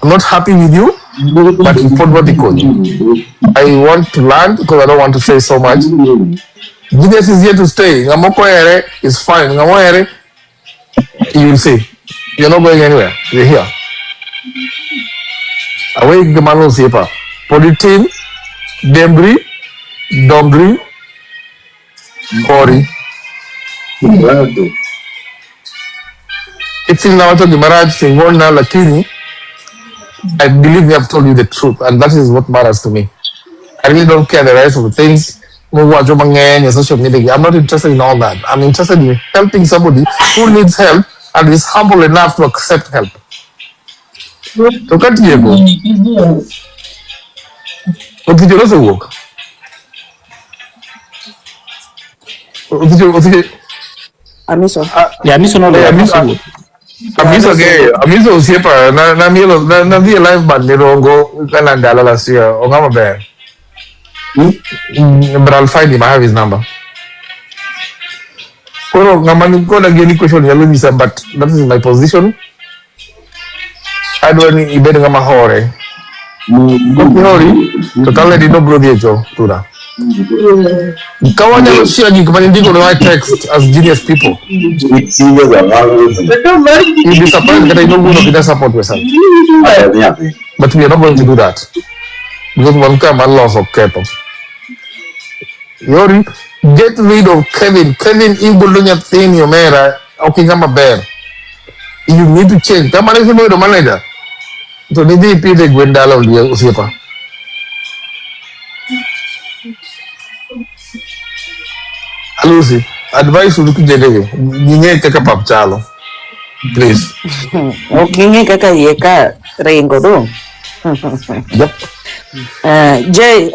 I'm not happy with you, but pod wadhi konyi. I want to learn because I don't want to say so much. Genius is here to stay. Ng'ama ok ohere is fine. Ng'ama ohere, you will see. You're not going anywhere. You're here. Away gimano osiepa. Pod itin, dembri, dongri, hori. Ifeel nawacho gimarach ing'wonna lakini I believe we have told you the truth and that is what matters to me. I really don't care the rest of the things muwacho mang'eny e social media. I'm not interested in all that. I'm interested in helping somebody who needs help and is humble enough to accept help. To katieko, Othicho nosewuok. Othicho, Othicho, Amiso. Yeah, Amiso no eh, Amiso Amiso, wuok. Amiso ng'eyo, Amiso osiepa, na na mielo, na nadhi e live band Mirongo kana ndalo last year, ong'ama ber. But I'll find him, I have his number. Koro ng'ama ni koda gi any question nyalo nyisa, but that is my position. Adwa ni ibed ng'ama hore. Kok ihori, to talent no biro dhi e cho, tura. Ka wanyalo share gik mane indiko ne text as genius people. You'll be surprised kata in owuon ok inyal support yourself. But we are not going to do that. Because wan ka mar loso ketho. Yori, get rid of Kevin. Kevin igolo nyathini omera, ok ing'ama ber. You need to change. Kama ne isebedo manager, to nidhi ipidhe gwen dala osiepa. Alusi, advice uru kijendege, ging'e kaka pap chalo. Please. Ok ging'e kaka iye ka ringo do. Yep. Jay,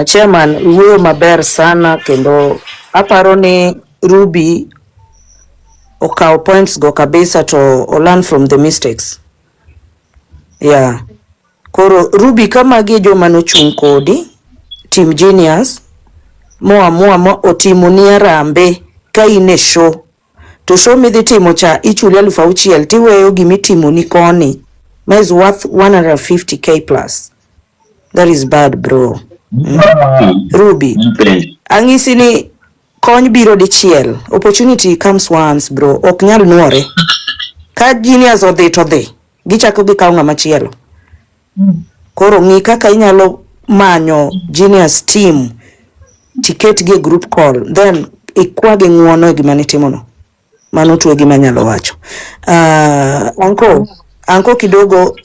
chairman, wuoyo maber sana kendo aparo ni Ruby okawo points go kabisa to o learn from the mistakes. Yeah. Koro Ruby ka magi e joma nochung' kodi, Team Genius, moamua mo otimoni arambe ka in e show. To show midhi timo cha ichuli 6,000 tiweyo gimitimoni koni ma is worth 150k plus. That is bad bro. Ruby, ang'isi ni kony biro dichiel. Opportunity comes once bro. Ok nyal nuore. Ka Genius odhi to dhi. Gichako gikawo ng'ama chielo. Koro ng'i kaka inyalo manyo Genius team tiketgi e group call then ikwagi ng'uono e gima nitimono. Mano tu e gima anyalo wacho. Anko, anko kidogo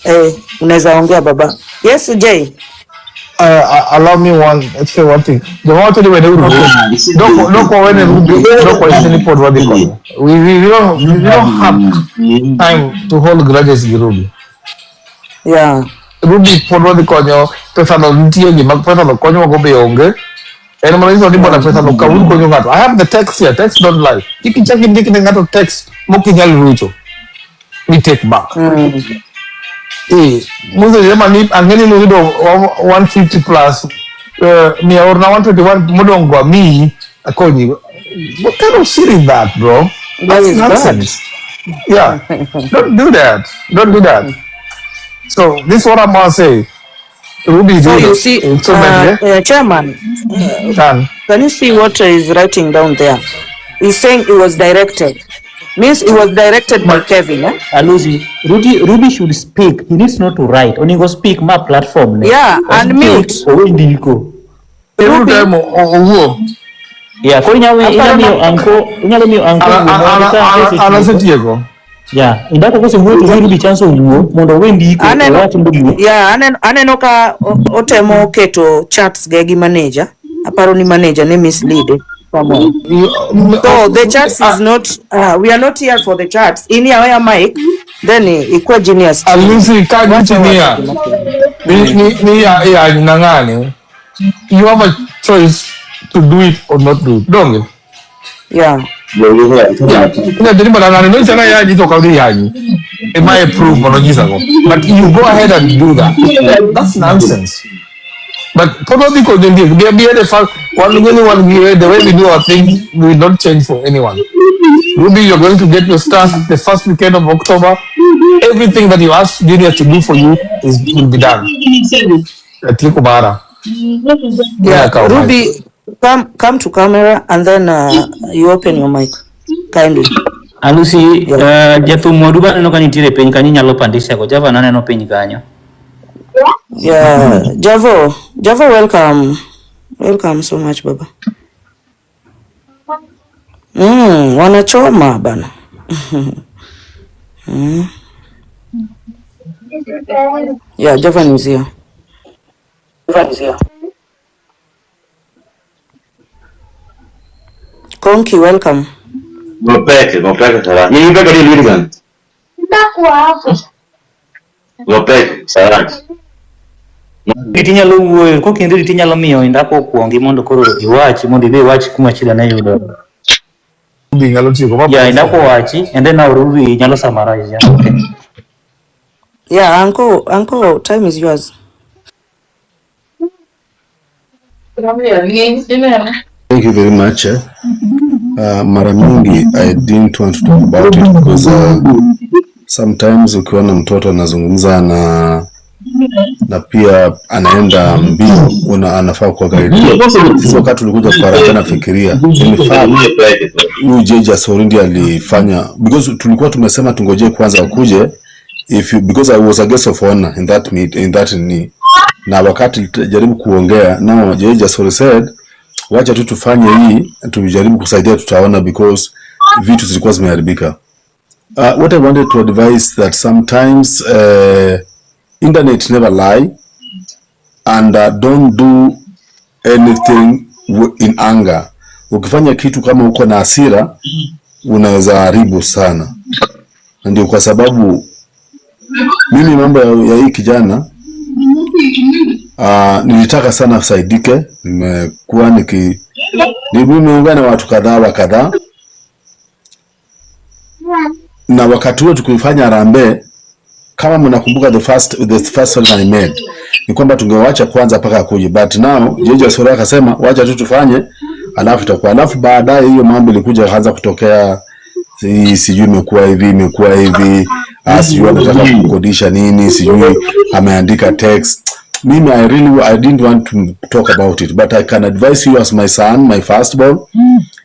unaweza ongea baba. Yes, Jay. Allow me one, let's say one thing. Joma wacho ni wene uru. Dok wawene Ruby, dok wanyise ni pod wadhi kode. We don't have time to hold grudges gi Ruby. Ruby pod wadhi konyo, pesano nitie gima pesano konyowa go be onge. En mana nyiso ni bwana pesano kawuru konyo ng'ato. I have the text here, text don't lie. Kik ichak indik ne ng'ato text mok inyal rucho. We take back. Musa jema ni ang'eni nuyudo 150 plus mia orna 121 modong' go amiyi akonyi. What kind of shit is that, bro? That That's is bad. nonsense. Yeah. Don't do that. Don't do that. So this is what I'm gonna say. Ruby So do you see, so Chairman, Done. can you see what is writing down there? He's saying it was directed. Means it was directed by Kevin, eh? Alusi, Ruby should speak. He needs not to write. Onego speak ma platform ne. Yeah, and mute. Owe ndiko. Ruby. Yeah, koro inyalo miyo anko, inyalo miyo anko wuo mondo ka An asetieko. Yeah, indako kosewuo to mi Ruby chance owuo mondo owe ndiko, Aneno, owach ndiko. yeah, aneno ka otemo keto chats ge gi manager. Aparo ni manager ne mislead. So the chats is not, we are not here for the chats. In here, mic, then ikwa genius. Alusi ka gichinia ni ya nang'ani. You have a choice to do it or not do it. Don't you? Yeah. Yeah. Yeah, dini bana ng'ani no chana yaji to kaudi yaji. It might prove mono go. But you go ahead and do that. That's nonsense. But probably because they be the fact one the way we do our things, we don't change for anyone. Ruby, you're going to get your start the first weekend of October. Everything that you ask Junior to do for you is will be done. Atieko bara. Yeah, Ruby, come to camera and then you open your mic kindly. Alusi, jathum wadu ba aneno ka nitiere piny kanyo inyalo pandisha go. Java naneno piny kanyo. Yeah, Javo, welcome. Welcome so much, baba. Wanachoma bana. Yeah, Javan is here. Konki, welcome. Gopeke sara. Ni peke ni lwiri gan. Gopeke sara. Itinyalo wuoyo, kokindri itinyalo miyo indako okuongi mondo koro iwachi, mondo ibe iwach kuma shida ne yudore. Ruby nyalo tieko ma Yeah, indako wachi and then now Ruby nyalo summarize. Yeah. Okay. Yeah, uncle, time is yours. Thank you very much. Mara mingi I didn't want to talk about it because sometimes ukiona mtoto anazungumza na pia anaenda mbio anafaa kuwa guide. Sisi wakati tulikuja kwa haraka nafikiria in fact huyu JJ Asorindi alifanya because tulikuwa tumesema tungojee kwanza wakuje if you, because I was a guest of honor in that meet, in that ni na wakati jaribu kuongea nao JJ Asori said wacha tu tufanye hii tujaribu kusaidia tutaona because vitu zilikuwa zimeharibika. What I wanted to advise that sometimes internet never lie and don't do anything in anger. Ukifanya kitu kama uko na hasira unaweza haribu sana. Na ndio kwa sababu mimi mambo ya hii kijana nilitaka sana asaidike. Nimekuwa nimeungana na watu kadhaa wa kadhaa, na wakati huo tukifanya harambee, kama mnakumbuka the first one I made ni kwamba tungewacha kwanza mpaka akuje, but now JJ Asoro akasema wacha tu tufanye alafu itakuwa, alafu baadaye hiyo mambo ilikuja kaanza kutokea, sijui imekuwa hivi, sijui anataka kukodisha nini, sijui ameandika text. Mimi I didn't want to talk about it, but I can advise you as my son, my firstborn,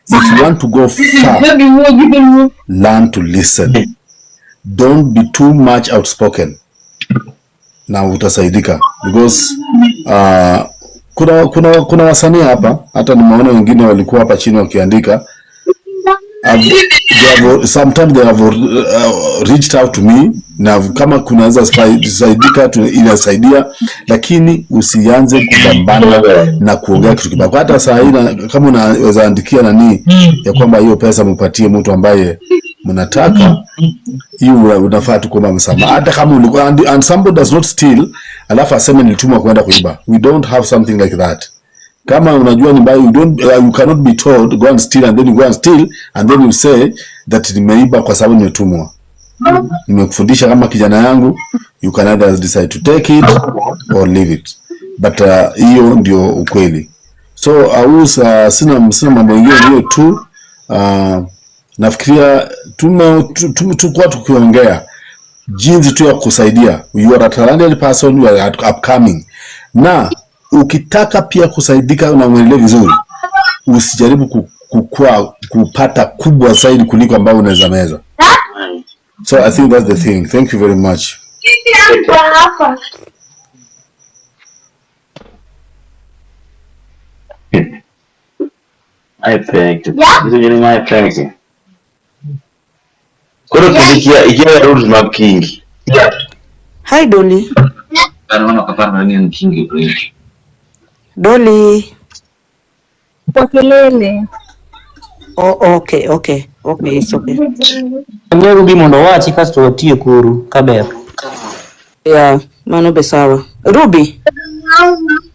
if you want to go far, learn to listen. Don't be too much outspoken. Na utasaidika because kuna wasanii hapa, hata nimeona wengine walikuwa hapa chini wakiandika. Sometimes they have reached out to me na kama kunaweza saidika inasaidia, lakini usianze kupambana na kuongea kitu kibaya. Hata saa hii kama unaweza andikia nani ya kwamba hiyo pesa mpatie mtu ambaye mnataka, hiyo unafaa tu kuomba msamaha. Hata kama ulikuwa and somebody does not steal alafu aseme nilitumwa kwenda kuiba. We don't have something like that. Kama unajua ni mbaya, you cannot be told go and steal and then you go and steal and then you say that nimeiba kwa sababu nimetumwa. Nimekufundisha kama kijana yangu, you can either decide to take it or leave it. But hiyo ndio ukweli. So sina mambo mengine, hiyo tu. Nafikiria tukuwa tukiongea jinsi tu ya kusaidia. You are a talented person, you are upcoming. Na ukitaka pia kusaidika na uendelee vizuri, usijaribu kupata kubwa zaidi kuliko ambayo unaweza meza. So I think that's the thing. Thank you very much. Mae pek. Nyiso ni mae pek. Koro kendo ikia rules mag Kingi. Hi Dolly. An mano ok apar mana ni en Kingi really. Dolly. Kwa kelele. Oh, okay, it's okay. Miyo Ruby mondo owachi kasto watiek kuru kaber. Yeah, mano be sawa. Ruby,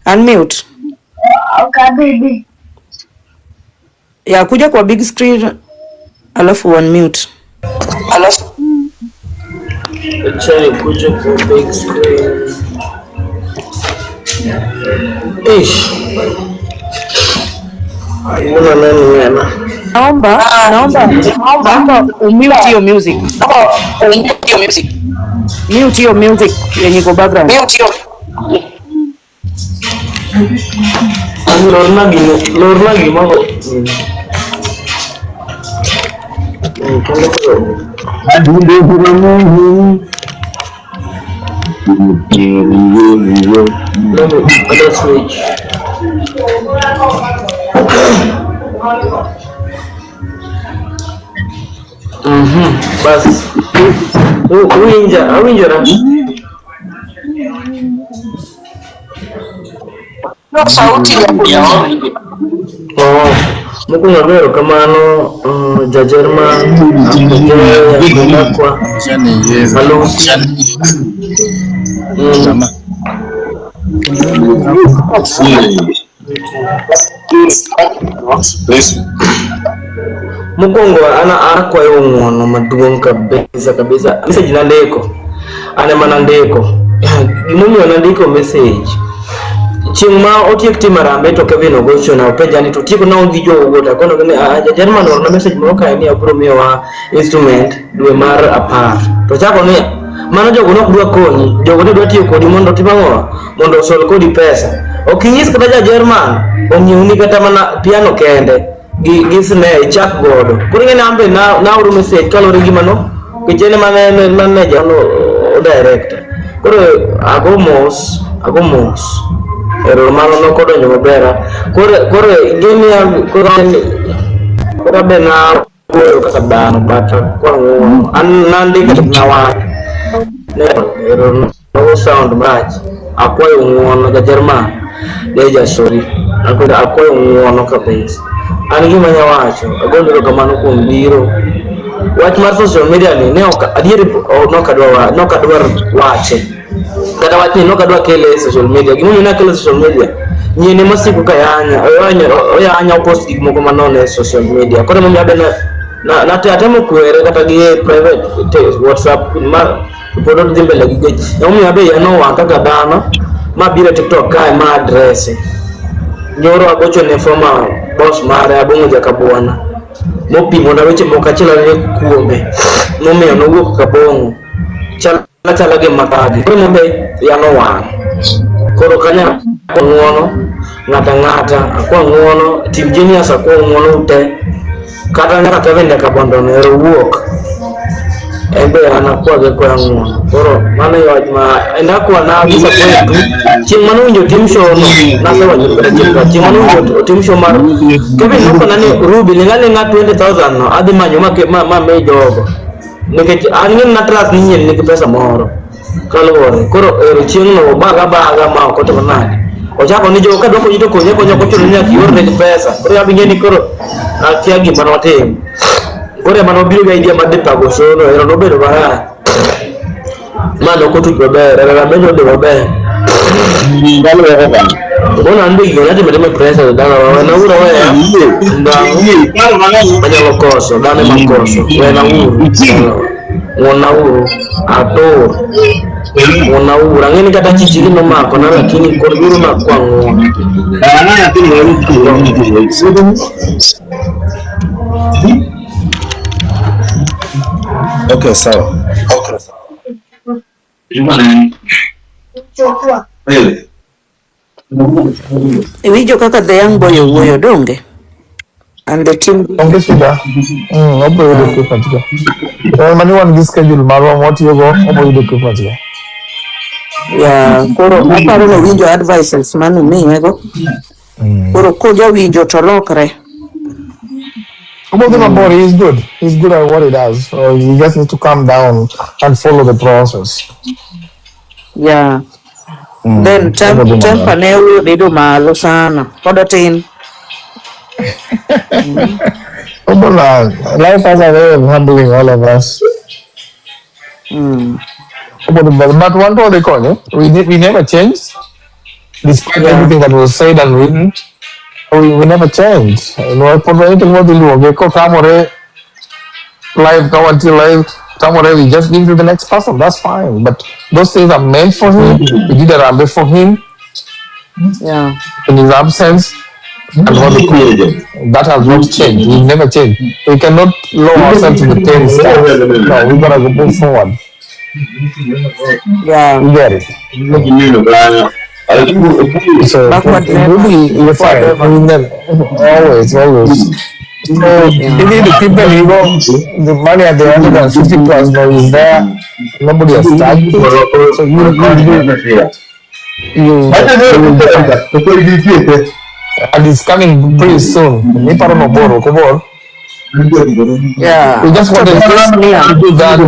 unmute. Okay, baby. Ya kuja kwa big screen alafu unmute. Alafu Acha nikuje kwa big screen. Ish. Mbona nani mema? Naomba umute hiyo music. Mute hiyo music yenye iko background. Lorna gino, lorna gima go. Kendo koro let me other switch. Bas. Uwinja, awinjora. Sauti ya Oh, mokwongo agoyo erokamano ja Jerman, Uncle Joy, Uncle Malusi. Mokwongo an akwayo ng'uono maduong' kabisa kabisa. Message nandiko, an ema nandiko. Gimomiyo nandiko message, chieng' ma otiek timo harambee to Kevin ogochona openja ni to tieko nang'o gi jogo to akono ni "Ah, ja Jerman oorona message moro kae ni abiro miyowa instrument dwe mar 10." To ochako ni mano jogo ne ok dwa konyi, jogo ne dwa tiyo kodi mondo otim ang'o? Mondo osol kodi pesa. Ok inyis kata ja Jerman ong'iewni kata mana piano kende gi snare ichak godo. Koro ing'e ni an be naoro message kaluwore gi mano nikech en ema ne en manager no o director. Koro ago mos, ago mos. Ero mano nokodonjo maber. Koro ing'e ni koro koro abe nawuoyo kaka dhano but akwayo ng'uono. An nandiko to nawacho. Ne ero no sound marach. Akwayo ng'uono ja Jerman. Deja sorry. Akwayo ng'uono kabisa. An gima anya wacho, agoni erokamano kuom biro. Wach mar social media ni ne ok adieri nok adwar wache. Kata wach ni nok adwa kele e social media. Gimomiyo ne akele e social media, nyien ema osiko ka yanya, oyanya opost gik moko manono e social media. Koro emomiyo abe na atemo kwere kata gi e private WhatsApp ma pod odhi mbele gi gech. Emomiyo abe iya nowang' kaka dhano ma biro e TikTok kae ma address. Nyoro agocho ne former boss mare Abong'o Jakabwana mopimona weche moko achiel ariyo kuome momiyo nowuok Kabong'o chal achala gi makagi. Koro emomiyo iya nowang'. Koro kanyo akwa ng'uono ng'ata ng'ata akwa ng'uono Team Genius akwa ng'uono te kata nyaka Kevin Nyakabondo no ero wuok en be an akwage akwaya ng'uono. Koro mano e wach ma and akwa na disappoint tu chieng' mane owinjo otim show no nasewacho kata chieng' ka chieng' mane owinjo otim show mar Kevin nokona ni Ruby ling' aling'a 20,000 no adhi manyo ma mi jogo nikech an ng'e na trust ni nyien nigi pesa moro kaluwore koro ero chieng' no obaga baga ma ok otimo nade ochako ni jogo kadwa konyi to konyi akonya ok ochuno ni nyaka iorne gi pesa koro abi ng'e ni koro akia gima notim koro ema nobiro gi idea mar dhi pago show no ero nobedo marach ma nok otuch maber ero rameny odhi maber Bono an be gino natimo atima pressure dala wena uru aweya ndang' manyalo koso dhano ema koso wena uru ng'wonna uru atur ng'wonna uru ang'e ni kata chichi gi nomako na lakini kod biro makwa ng'wono. Okay, sawa. Iwinjo kaka the young boy owuoyo donge? And the team Onge shida. Obro yudo equipment go. En mani wan gi schedule marwa mwatiyogo, obro yudo equipment go. Yeah, koro aparo ni owinjo advices manumiyego. Koro kojawinjo to lokre. Obro dhi mabor, he's good. He's good at what he does. So he just needs to calm down and follow the process. Yeah. Then Obro dhi temper maber. ne oweyo bedo malo sana. Pod otin. Obro learn. Life has a way of humbling all of us. Obro dhi maber. But one to odhi konyo. We never changed. Despite everything that was said and written, we never changed. Pod wanito gima dhi luwogi. Kotamore live, ka wantie live, tamore, we just give to the next person. That's fine. But those things are meant for him. We did a rambe for him in his absence. And what we could. That has not changed. We never changed. We cannot lower ourselves to the 10 stars. No, we gotta go move forward. Yeah. We get it. So Backward never. Ruby, we're fine. We never, always, always. So even the equipment, you go, the money at the 150 plus now is there. Nobody has touched it. So you will be fine. And it's coming pretty soon. Niparo no boro, kobor. Yeah. We just wanted to do that to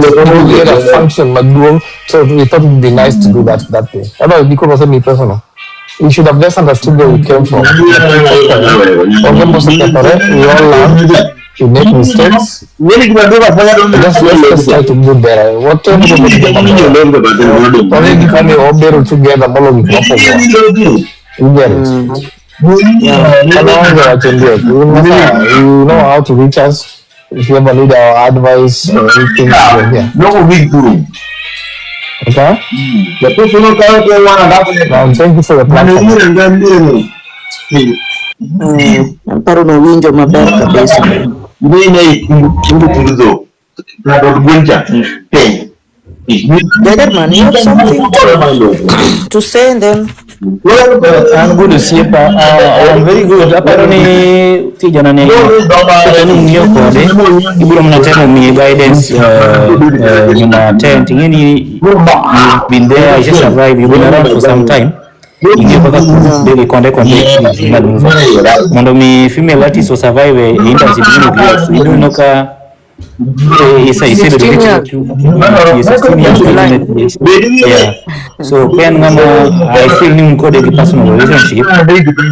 get a function maduong. So we thought it would be nice to do that thing. Otherwise, because was me personal. We should have just understood where we came from. Okay, we all learn. We make mistakes. Just let's just try to do better. Whatever we do, already coming all better together, all of it. You get it. You know how to reach us. If you ever need our advice or anything, we're here. Okay? Now, thank you for the platform. Aparo ni owinjo maber kabisa. Jederman, you have something to say and then An good osiepa, I'm very good. Aparo ni kijana ni kata ni ung'iyo kode, ibiro mana temo miye guidance nyuma tent. Ing'e ni you've been there, you survive, you've been around for some time. Ing'eyo kaka dhi konde konde maneuver. Mondo mi female artist o survive e industry beginning of years, iyudo ka isebedo 16 years. 16 years. Yeah. So ka en ng'ama I feel ni un kode gi personal relationship,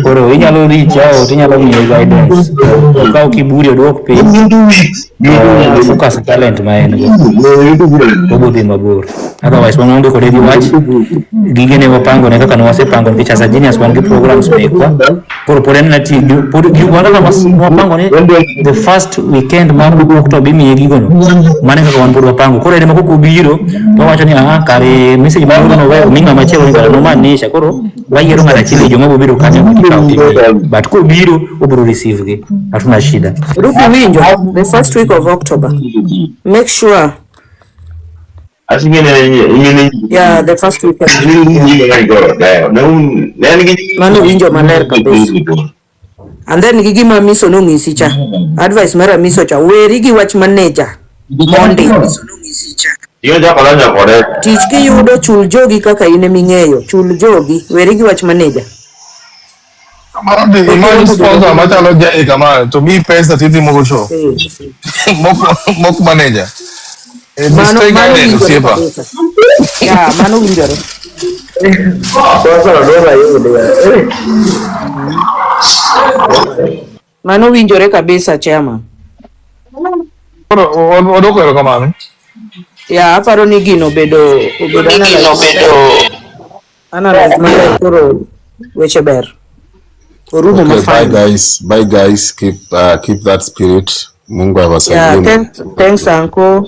koro inyalo reach out, inyalo miye guidance. Okaw kiburi oduok piny, to focus talent ma en go. Obo dhi mabor. Otherwise wan waonge kode gi wach, gige ne wapango ne kaka ne wasepango nikech as a genius wan gi programs mekwa. Koro pod en na pod wan kaka wapango ni the first weekend mar October imiye gigo no. Mano e kaka wan pod wapango. Koro en ema kok obiro to wawacho ni ah kare message mar no weyo mi ng'ama chielo ni kare nomaanisha. Koro wayiero ng'at achiel e joma biro bedo kanyo mondo ikaw timiyi. But kobiro obiro receive gi. Hatuna shida. Ruku winjo, the first week of October. Make sure. Yeah, the first weekend. Mano winjo maler kabisa. And then gi gima Amiso nong'isi cha. Advice mar Amiso cha, weri gi wach manager mondi. Tich kiyudo chul jogi kaka in eming'eyo, chul jogi, weri gi wach manager. Mano imany sponsor machalo Jay kama to miyi pesa titimo go show. Mok manager. Mano Stay mano guided winjore osiepa. kabisa. Yeah, mano winjore. Mano winjore kabisa chairman. Koro odwoko erokamano. Yeah, aparo ni gino obedo obedo analyze maber koro weche ber. Orumo Okay, bye mafine. guys. Bye guys. Keep that spirit. Mungu Yeah, awasaidie. thanks uncle.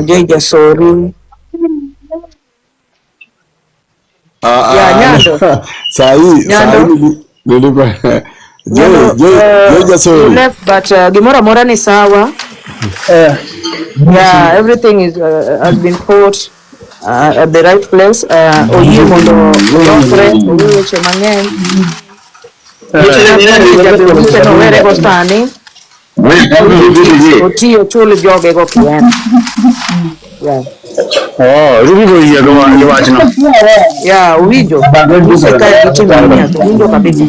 Joy Jasori. Yeah, Nyando. Sahi, sahi Nyando. nilikuwa Joy Nyando, Joy Joy you Jasori. left but gimoro amora ni sawa. Yeah, everything is has been put at the right place. Oyie mondo olokre, owe weche mang'eny. Jabe nowerego sani. Oti ochul jogego kien. Yeah. Oh, Ruby go yie gi wachno. Yeah, owinjo. Use kae gi tim Mumias, owinjo kabisa.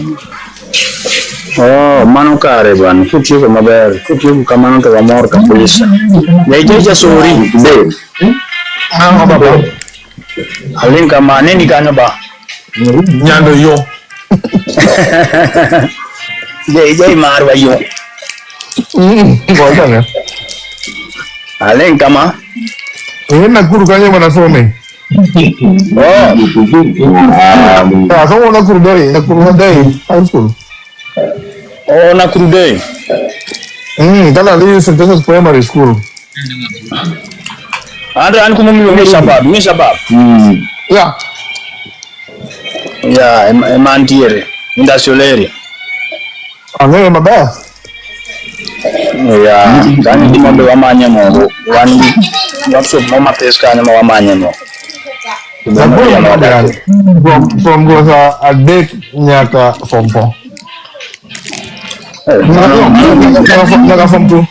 Oh, mano kare bwana, kutieko maber, kutieko kamano to wamor kabisa. Jaije sori. Ang'o baba? Alin kama nini kanyo ba? Nyando yo. Jaije marwa yo. Ngoja ne. Alin kama. Eh, Nakuru kanyo mana some. Oh. Ah, somo Nakuru Day, Nakuru Day High School. Oh, Nakuru Day. Kana li St. Joseph's Primary School. Andre an kuma mi shabab, mi shabab. Yeah. Yeah, emantiere, industrial area. Ang'eyo maber. Yeah, kanyo gima be wamanye mo. Wan workshop mo mathis kanyo ma wamanye mo. Nakuru maber. From gosa adek nyaka form 4. Nyaka form 2.